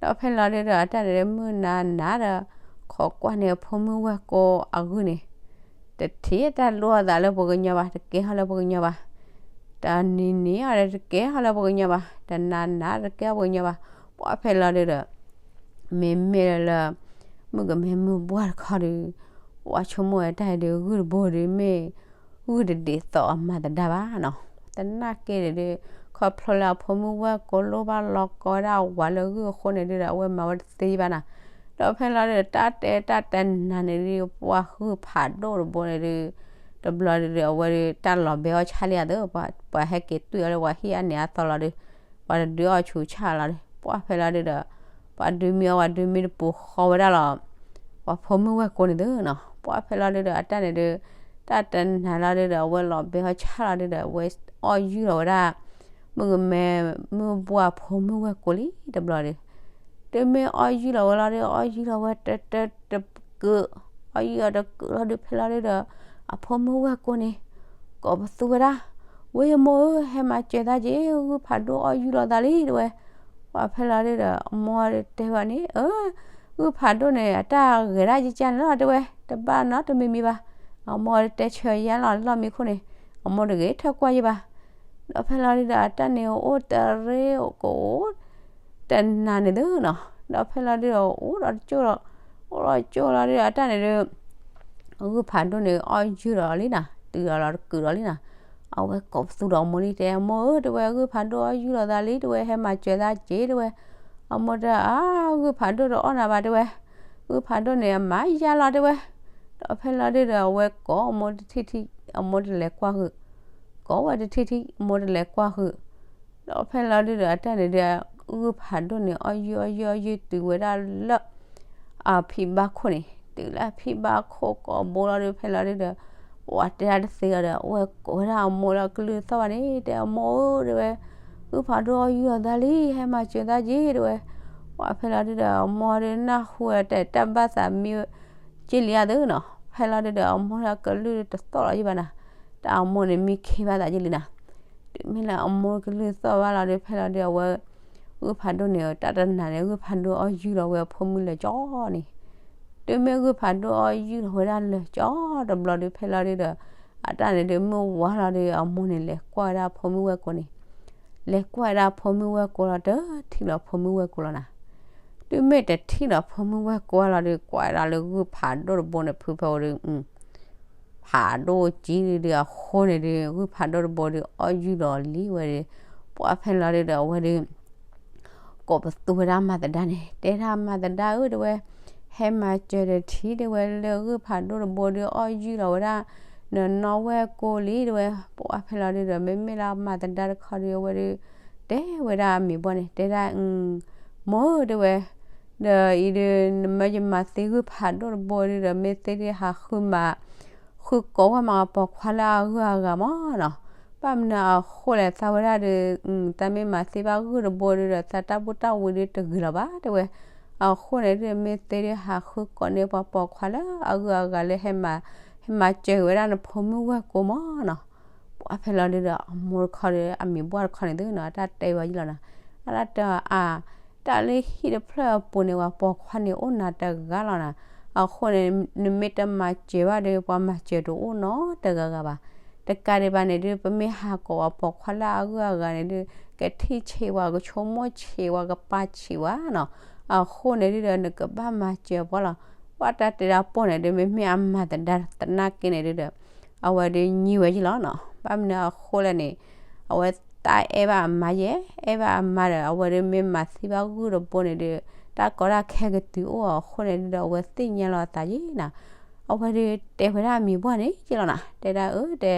ဒီးဖဲလီၤဒုးဒီး အတၢ်န့ၣ်ဒုး မုၢ်နၤနၤဒီး ခိးကွၢ်န့ၣ် အဖိမုၣ်ဝဲၢ်ကိအဂုၢ်န့ၣ်, တထံၣ်တၢ်လိၣ်အသးလၢပှၤကညီဘၣ်, တကဲထီၣ်လၢပှၤကညီဘၣ်, တနံၤနံၤအီၤဒီးတကဲထီၣ်လၢပှၤကညီဘၣ်, တနၤနၤတကဲထီၣ်ပှၤကညီဘၣ်, ပှၢ်ဖဲလီၤဒုဒီး မ့မ့ၢ်လၢ မုၣ်ကမဲမုၢ်ဘှၢ်တခီဒီး ပှၤဆိကမိၣ်ဝဲတၢ်အံၤဒီး ဂုၢ်တဘိဒီးမ့ၢ် ဂုၢ်တဒ်သိးအမၤသဒါဘၣ်နီၤ, သနာ်က့န့ၣ်ဒီး ခီဖျိလၢအဖိမုၣ်ဝဲၢ်ကိာ်လိၣ်ဘၣ်လီၤကီဝဲဒၣ်အဝၤလၢဂုၢ်အဃိန့ၣ်ဒုဒီး အဝဲမၤဝဲတသ့ဘၣ်နီၤ, ဒီးဖဲလီၤဒုဒီး တၢ်တဲတၢ်တနၤန့ၣ်ဒု ပှၤဂုၢ်ဖးဒိၣ်တဘိန့ၣ်ဒု တဘျီဒုဒီး အဝဲဒု တၢ်လီၤဘဲအီၣ်ဆၣ်လံဧါသၢ, ပှၤဟဲက့ၤတွံၢ်အီၤလၢပှၤဟံၣ်အါန့ၢ်အသီလီၤဒု, ပှၤတဒုးအီၣ်ဆူၣ်ဆၣ်လီၤဒု, ပှၢ်ဖဲလီၤဒုဒီး ပှၤဒုးမံအီၣ် ပှၤဒုးမံတပူၤဃီဝဲဒၣ်လီၤ, ပှၤဖိမုၣ်ဝဲၢ်ကိာ်န့ၣ်သ့နီၤ, ပှၢ်ဖဲလီၤဒုဒီး အတၢ်န့ၣ်ဒု တၢ်တနၤလီၤဒုဒီး အဝဲလီၤဘဲအီၣ်ဆၣ်လီၤဒုဒီး အဝဲအီၣ်ယုၢ်လီၤဝဲဒၣ် မုၣ်ကမဲ မုၢ်ဘှၢ်ဖိမုၣ်ဝဲၢ်ကိာ်လံတဘျီဒု, တုၤမ့ၢ်အီၣ်ယုၢ်လီၤဝဲလီၤဒု အီၣ်ယုၢ်လီၤဝဲတတတကုး, အီၣ်ယုၢ်လီၤတကုးလီၤဒုဖဲလီၤဒုဒီး အဖိမုၣ်ဝဲၢ်ကိာ်န့ၣ် ကိးပသူဝဲဒၣ်, ဝဲမိၢ်ဧၢ ဟဲမၤစၢၤသးက့ၤ ဂုၢ်ဖးဒိၣ်အီၣ်ယုၢ်လီၤသးလံတဝဲ, ပှၢ်ဖဲလီၤဒုဒီး အမိၢ်တဲဝဲန့ၣ် အၢ ဂုၢ်ဖးဒိၣ်န့ၣ် အတၢ်ဂဲၤဒၣ်ယကၢ်န့ၣ်လီၤတဝဲ, တဘၣ်နီတမံၤမံၤဘၣ်, အမိၢ်တဲဆၢယါလီၤလီၢ်မံခိၣ်န့ၣ်, အမိၢ်တဂ့ၤထၢၣ်ကွၢ်ယဘၣ်, ဒီးဖဲလီၤဒုဒီး အတၢ်န့ၣ်အိၣ်တရ့ကအိၣ် တနၤန့ၣ်သ့နီၤ, ဒီးဖဲလီၤဒုဒီး အိၣ်ဒီးတကၠိၢ်လီၤ, အိၣ်ဒီးတကၠိၢ်လီၤဒုဒီး အတၢ်န့ၣ်ဒု ဂုၢ်ဖးဒိၣ်န့ၣ် အီၣ်ယုၢ်ဒီးလံနီၤ, တုၤဒီးလီၤတကုးဒီးလံနီၤ, အဝဲကိးပသူဒီးအမိၢ်လံ တဲအမိၢ်ဧၢ တဝဲ ဂုၢ်ဖးဒိၣ်အီၣ်ယုၢ်လီၤသးလံတဝဲ ဟဲမၤစၢၤသးက့ၤတဝဲ, အမိၢ်တဲအါ ဂုၢ်ဖးဒိၣ်တအီၣ်နၤဘၣ်တဝဲ, ဂုၢ်ဖးဒိၣ်န့ၣ် အမၤယါလီၤတဝဲ, ဒီးဖဲလီၤဒုဒီး အဝဲကိးအမိၢ်တထံၣ်ထံၣ် အမိၢ်တလဲၤကွၢ်ဃုာ်, ကိးဝဲတထံၣ်ထံၣ် အမိၢ်တလဲၤကွၢ်ဃုာ်, ဒီးဖဲလီၤဒုဒီး အတၢ်န့ၣ်ဒု ဂုၢ်ဖးဒိၣ်န့ၣ် အီၣ်ယုၢ်အီၣ်ယုၢ်အီၣ်ယုၢ်တုၤဝဲဒၣ်လၢ အဖံဘါခိၣ်န့ၣ်, တုၤလၢအဖံဘါခိၣ်ကိးဘိလီၤဒု ဖဲလီၤဒုဒီး ပှၤတဲဒၣ်တသ့အီၤဒီး အဝဲကိးဝဲဒၣ်အမိၢ်လၢကလုၢ်သီၣ်ဘၣ်န့ၣ် တဲအမိၢ်ဧၢ တဝဲ, ဂုၢ်ဖးဒိၣ်အီၣ်ယုၢ်လီၤသးလံ ဟဲမၤစၢၤသးက့ၤတဝဲ, ပှၢ်ဖဲလီၤဒုဒီး အမိၢ်ဒုနၢ်ဟူဝဲတဲတၢ်ဘၣ်သးမံက့လံဧါသ့နီၤ, ဖဲလီၤဒုဒီး အမိၢ်လၢကလုၢ်တသီၣ်လီၤယဘၣ်နီၤ, တၢ်အမိၢ်န့ၣ်မံခ့ဘၣ်သးက့လံနီၤ, တုၤမ့ၢ်လၢအမိၢ်ကလုၢ်သီၣ်ဘၣ်လီၤဒု ဖဲလီၤဒုအဝဲ ဂုၢ်ဖးဒိၣ်န့ၣ် တၢ်တနၤန့ၣ် ဂုၢ်ဖးဒိၣ်အီၣ်ယုၢ်လီၤဝဲအဖိမုၣ်လၢာ်ကၠီန့ၣ်, တုၤမ့ၢ်ဂုၢ်ဖးဒိၣ်အီၣ်ယုၢ်လီၤဝဲဒၣ်လၢာ်ကၠီတဘျီဒု ဖဲလီၤဒုဒီး အတၢ်န့ၣ်ဒု မုၢ်ဝါလီၤဒု အမိၢ်န့ၣ်လဲၤကွၢ်ဝဲဒၣ်အဖိမုၣ်ဝဲၢ်ကိာ်န့ၣ်, လဲၤကွၢ်ဝဲဒၣ်အဖိမုၣ်ဝဲၢ်ကိာ်လီၤ တထံၣ်လီၤဖိမုၣ်ဝဲၢ်ကိာ်လီၤနီၤ, တုၤမ့ၢ်တထံၣ်လီၤဖိမုၣ်ဝဲၢ်ကိာ်လီၤဒု ကွၢ်ဝဲဒၣ်လၢဂုၢ်ဖးဒိၣ်တဘိန့ၣ် ဖုဖဲဝဲဒု ဖးဒိၣ်ကံဒုအဃိန့ၣ်ဒု ဂုၢ်ဖးဒိၣ်တဘိဒု အီၣ်ယုၢ်လီၤလံဝဲဒု, ပှၢ်ဖဲလီၤဒုဒီးအဝဲဒု ကိးပသူဝဲဒၣ်မၤသဒါန့ၣ် တဲဒၣ်မၤသဒါဧၢတဝဲ, ဟဲမၤစၢၤတထံၣ်တဝဲလၢဂုၢ်ဖးဒိၣ်တဘိဒု အီၣ်ယုၢ်လီၤဝဲဒၣ် နနီၢ်ဝဲၢ်ကိာ်လံတဝဲ, ပှၢ်ဖဲလီၤဒုဒီး မ့မ့ၢ်လၢမၤသဒါတခီဒု အဝဲဒု တဲဝဲဒၣ်အမံၤဘှၢ်န့ၣ် တဲဒၣ် မိၢ်ဧၢတဝဲ, ဒီးအံၤဒု နမၢယမၤသ့ဂုၢ်ဖးဒိၣ်တဘိဒုဒီး မ့ၢ်သ့ဒုဟးဃုမၤ ဃုကိးဝဲမၤပိာ်ခွါလၢအဂုၤအဂၤမးနီၤ, ဘၣ်မနုၤအဃိလဲၣ် သးဝဲဒၣ်ဒု တၢ်မ့ၢ်မၤသ့ဘၣ်ဂုၢ်တဘိဒုဒီး သးတၢ်ဘူၣ်တၢ်ဝံၤဒုတဂ့ၤလီၤဘၣ်တဝဲ, အဃိန့ၣ်ဒု မ့ၢ်သ့ဒုဟးဃုကိးန့ၢ်ပှၤပိာ်ခွါလၢအဂုၤအဂၤလၢ ဟဲမၤစၢၤဝဲဒၣ်နဖိမုၣ်ဝဲၢ်ကိာ်မးနီၤ, ပှၢ်ဖဲလီၤဒုဒီး အမိၢ်တခီဒီး အမံၤဘှၢ်တခီန့ၣ်သုနီၤ အတၢ်တဲဝဲယလီၤနီၤ, အတၢ်တဲအီၤအါ တၢ်လၢဟံၣ်တဖျၢၣ်အပူၤန့ၣ် ပှၤပိာ်ခွါန့ၣ်အိၣ်နၤတဂၤလီၤနီၤ, အဃိန့ၣ် နမ့ၢ်တမၤစၢၤဘၣ်ဒီး ပှၤမၤစၢၤတအိၣ်နီတဂၤဂၤဘၣ်, တကးဒံးဘၣ်န့ၣ်ဒု ပမ့ၢ်ဟးကိးပှၤပိာ်ခွါလၢအဂုၤအဂၤန့ၣ်ဒု ကထံၣ်ဆံးဝဲ ကဆိကမိၣ်ဆံးဝဲ ကပာ်ဆံးဝဲနီၤ, အဃိန့ၣ်ဒုဒီး နကဘၣ်မၤစၢၤပှၤလီၤ, ပှၤတၢ်တဲဒၣ်ပိာ်န့ၣ်ဒု မ့မ့ၢ်အမၤသဒါသနာ်က့န့ၣ်ဒုဒီး အဝဲဒုညံဝဲယလီၤနီၤ, ဘၣ်မနုၤအဃိလဲၣ်န့ၣ် အဝဲတၢ်အဲၣ်ဘၣ်အမါယဲ, အဲၣ်ဘၣ်အမါဒီး အဝဲဒုမ့ၢ်မၤသံဘၣ်ဂုၢ်တဘိန့ၣ်ဒု တၢ်ကီတၢ်ခဲကတုၤအိၣ်အဃိန့ၣ်ဒုဒီး အဝဲသ့ၣ်ညါလီၤအသးယဲနီၤ, အဝဲဒုတဲဝဲဒၣ်အမံၤဘှၢ်န့ၣ်ယလီၤနီၤ, တဲဒၣ်အၢ တဲ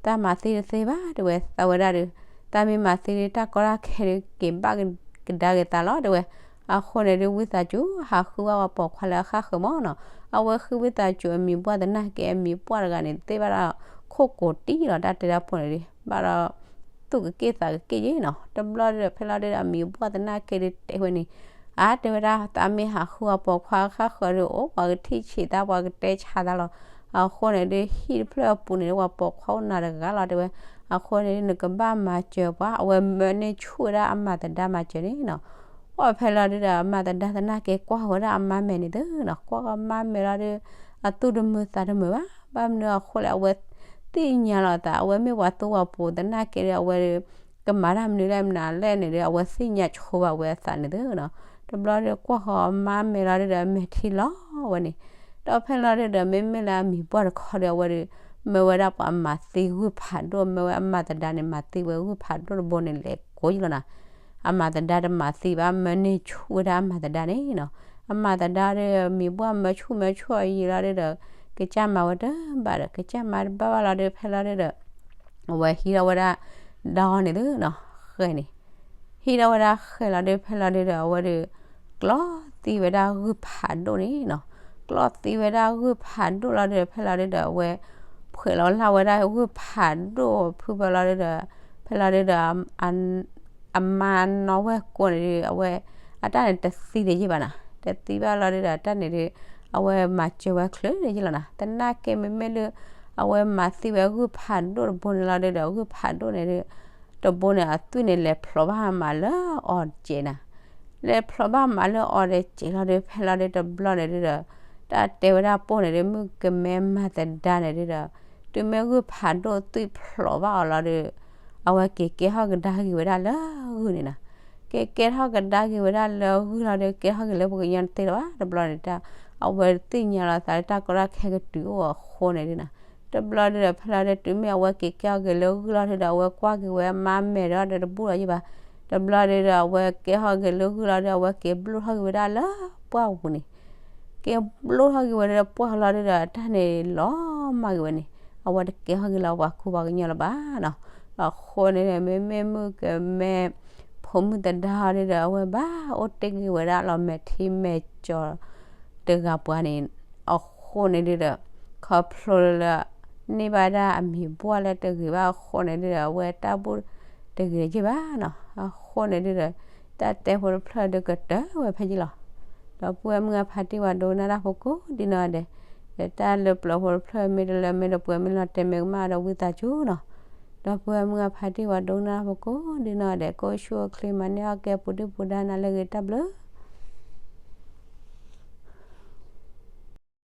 တၢ်မၤသ့တသ့ဘၣ် တဲဝဲ သးဝဲဒၣ်ဒီး တၢ်မ့ၢ်မၤသ့ဒု တၢ်ကီတၢ်ခဲဒု က့ၤဘၣ်ကဒါက့ၤသးလီၤ တဲဝဲ, အဃိန့ၣ်ဒု ဝံသးစူၤ ဟးဃုဝဲပှၤပိာ်ခွါလၢအဃၣ်ဃၢၤမးနီၤ, အဝဲဃ့ဝံသးစူၤအမံၤဘှၢ်သနာ်က့ အမံၤဘှၢ်တဂၤန့ၣ် သ့ၣ်ဘၣ်ဒီး ခိၣ်ကိးတံၢ်လီၤ တၢ်တဲဒၣ်ပိာ်န့ၣ်ဒု ဘၣ်ဒီး သူၣ်ကက့ၣ်သးကက့ၣ်ယဲနီၤ, တဘျီဒီး ဖဲလီၤဒုဒီး အမံၤဘှၢ်သနာ်က့ဒု တဲဝဲန့ၣ် အါ တဲဝဲဒၣ် တၢ်မ့ၢ်ဟးဃုအပိာ်ခွါဃၣ်ဃၢၤဒု အိၣ်ပှၤကထံၣ်ဆံးသး ပှၤကတဲဆါသးလီၤ, အဃိန့ၣ်ဒု ဟံၣ်တဖျၢၣ်အပူၤန့ၣ် ပှၤပိာ်ခွါအိၣ်နၤတဂၤလီၤ တဲဝဲ, အဃိန့ၣ်ဒု နကဘၣ်မၤစၢၤပှၤ အဝဲမၢန့ၢ်ဆူၣ်ဝဲဒၣ်အမၤသဒါမၤစၢၤန့ၣ်နီၤ, ပှၢ်ဖဲလီၤဒုဒီး အမၤသဒါသနာ်က့ ကွၢ်ဝဲဒၣ်အမါမဲာ်န့ၣ်သုနီၤ, ကွၢ်အမါမဲာ်လီၤဒု အသူၣ်တမုာ်သးတမုာ်ဘၣ်. ဘၣ်မနုၤအဃိလဲၣ် အဝဲသ့ၣ်ညါလီၤအသး အဝဲမ့ၢ်ပှၤသူပှၤပိၤသနာ်က့ဒီး အဝဲဒီး ကမၤတၢ်မနုၤလဲၣ်မနုၤလဲၣ်န့ၣ်ဒီး အဝဲသ့ၣ်ညါဆိဘၣ်ဝဲအသးန့ၣ်သ့နီၤ. တဘျီဒီးကွၢ်ဃီၤအမါမဲာ်လီၤဒီး အမဲာ်ထံလီၤဝဲန့ၣ်. ဒီးဖဲလီၤဒီး မ့မ့ၢ်လၢအမံၤပှၢ်တခီဒီး အဝဲဒီး မၢဝဲဒၣ်ပှၤမၤသံဂုၢ်ဖးဒိၣ် မၢဝဲအမၤသဒါန့ၣ် မၤသံဝဲဂုၢ်ဖးဒိၣ်တဘိန့ၣ် လဲၤကိးယံလီၤနီၤ. အမၤသဒါတမၤသံဘၣ် မၢန့ၢ်ဆူၣ်ဝဲဒၣ်အမၤသဒါန့ၣ်နီၤ. အမၤသဒါဒီး မံၤပှၢ်မၢဆူၣ်မၢဆူၣ်အယံၤလီၤဒီး ကစၢ်မၤဝဲတဘၣ်ဒီး ကစၢ်မၤတဘၣ်ဘၣ်လီၤဒီး ဖဲလီၤဒီး အဝဲဟံးထီၣ်ဝဲဒၣ် ဒီန့ၣ်သ့နီၤ ဃဲန့ၣ် ဟံးထီၣ်ဝဲဒၣ်ဃဲလီၤဒီး ဖဲလီၤဒီး အဝဲဒီး ကျီသံဝဲဒၣ်ဂုၢ်ဖးဒိၣ်န့ၣ်နီၤ. ကျီသံဝဲဒၣ်ဂုၢ်ဖးဒိၣ်လီၤဒီး ဖဲလီၤဒီး အဝဲ ဖှဲးလီၤလၢ်ဝဲဒၣ်ဂုၢ်ဖးဒိၣ်ဖုဖဲလီၤဒီး ဖဲလီၤဒီး အမါနီၢ်ဝဲၢ်ကိန့ၣ်ဒီး အဝဲ အတၢ်န့ၣ်တသံဒံးယ့ၢ်ဘၣ်နီၤ. တသံဘၣ်လီၤဒီး အတၢ်န့ၣ်ဒီး အဝဲမၤစၢၤဝဲချုးဒံးယ့ၢ်လီၤနီၤ. သနာ်က့မ့မ့ၢ်လၢ အဝဲမၤသံဝဲဂုၢ်ဖးဒိၣ်တဘိန့ၣ်လီၤဒီး ဂုၢ်ဖးဒိၣ်န့ၣ်ဒီး တဘိန့ၣ် အသွံၣ်န့ၣ် လဲၤဖျိးဘၣ်မးလၢအီၤတစဲးနီၤ. လဲၤဖျိးဘၣ်မးလၢအီၤတစဲးလီၤဒီး ဖဲလီၤဒီးတဘျီန့ၣ်ဒီး တၢ်တဲဝဲဒၣ်ပိၢ်န့ၣ်ဒီး မုၣ်ကမဲမၤသဒါန့ၣ်ဒီး တုၤမ့ၢ်ဂုၢ်ဖးဒိၣ်သွံၣ်ဖျိးဘၣ်အီၤလီၤဒီး အဝဲက့ၤကဲထီၣ်ကဒါက့ၤဝဲဒၣ်လၢဂုၢ်န့ၣ်နီၤ. က့ၤကဲထီၣ်ကဒါက့ၤဝဲဒၣ်လၢဂုၢ်လီၤဒီး ကဲထီၣ်က့ၤလၢပှၤကညီတသ့လၢၤဘၣ်. တဘျီန့ၣ် အဝဲသ့ၣ်ညါလီၤသးလၢတၢ်ကီတၢ်ခဲကတုၤအိၣ်အဃိန့ၣ်ဒုနီၤ. တဘျီဒီး ဖဲလီၤဒီး တုၤမ့ၢ်အဝဲက့ၤကဲထီၣ်က့ၤလၢဂုၢ်လီၤဒီး အဝဲကွၢ်က့ၤဝဲအမါမဲာ်ဒီး တဘူၣ်လီၤယ့ၢ်ဘၣ်. တဘျီဒီး အဝဲကဲထီၣ်က့ၤလၢဂုၢ်လီၤဒီး အဝဲက့ၤဘျိၣ်ထီၣ်က့ၤဝဲဒၣ်လၢပှၢ်ပူၤန့ၣ် က့ၤဘျိၣ်ထီၣ်က့ၤဝဲဒၣ်လၢပှၢ်လီၤဒီး တၢ်န့ၣ်လီၤမၢ်က့ၤဝဲန့ၣ် အဝဲတကဲထီၣ်က့ၤလၢပှၤကူပှၤကညီလၢၤဘၣ်နီၤ. အဃိန့ၣ်ဒီး မ့မ့ၢ်မုၣ်ကမဲ ဖိမုၣ်သဒါဒီး အဝဲဘၣ်အိၣ်တ့ၢ်က့ၤဝဲဒၣ်လီၤမဲာ်ထံမဲာ်ကၠီၤတဂၤပှၤန့ၣ် အဃိန့ၣ်ဒုဒီး ခီဖျိလၢ န့ၢ်ဘၣ်ဒၣ်အမံၤပှၢ်လၢတဂ့ၤဘၣ်အဃိန့ၣ်ဒုဒီး အဝဲတၢ်ဘူၣ်တဂ့ၤယ့ၢ်ဘၣ်နီၤ. အဃိန့ၣ်ဒုဒီး တၢ်တဲဖိတဖျၢၣ်ဒီးကတၢၢ်ဝဲဖဲယ့ၢ်လီၤ. ဒီပုၢ်ဝဲၢ်မုၣ်အဖါတံၢ်ဝဲဒိကနၣ်တၢ်ဖိကိးဒ်နီၢ်ဂၤဒဲး, ဒီးတၢ်လၢပျၢၤဖိတဖျၢၣ်မ့ၢ်တလၢမ့ၢ်တပှဲၤမ့ၢ်လီၤတဲာ်မ့ၢ်ကမၣ်ဒီးဝံသးစူၤနီၤ. ဒီပုၢ်ဝဲၢ်မုၣ်အဖါတံၢ်ဝဲဒိကနၣ်တၢ်ဖိကိးဒ်နီၢ်ဂၤဒဲး ကအိၣ်ဆူၣ်အိၣ်ချ့မၤန့ၢ်အီၣ်ကဲပူၤဒုၣ်ပူၤဒါနၤလၢအဂ့ၤ တၢ်ဘျုး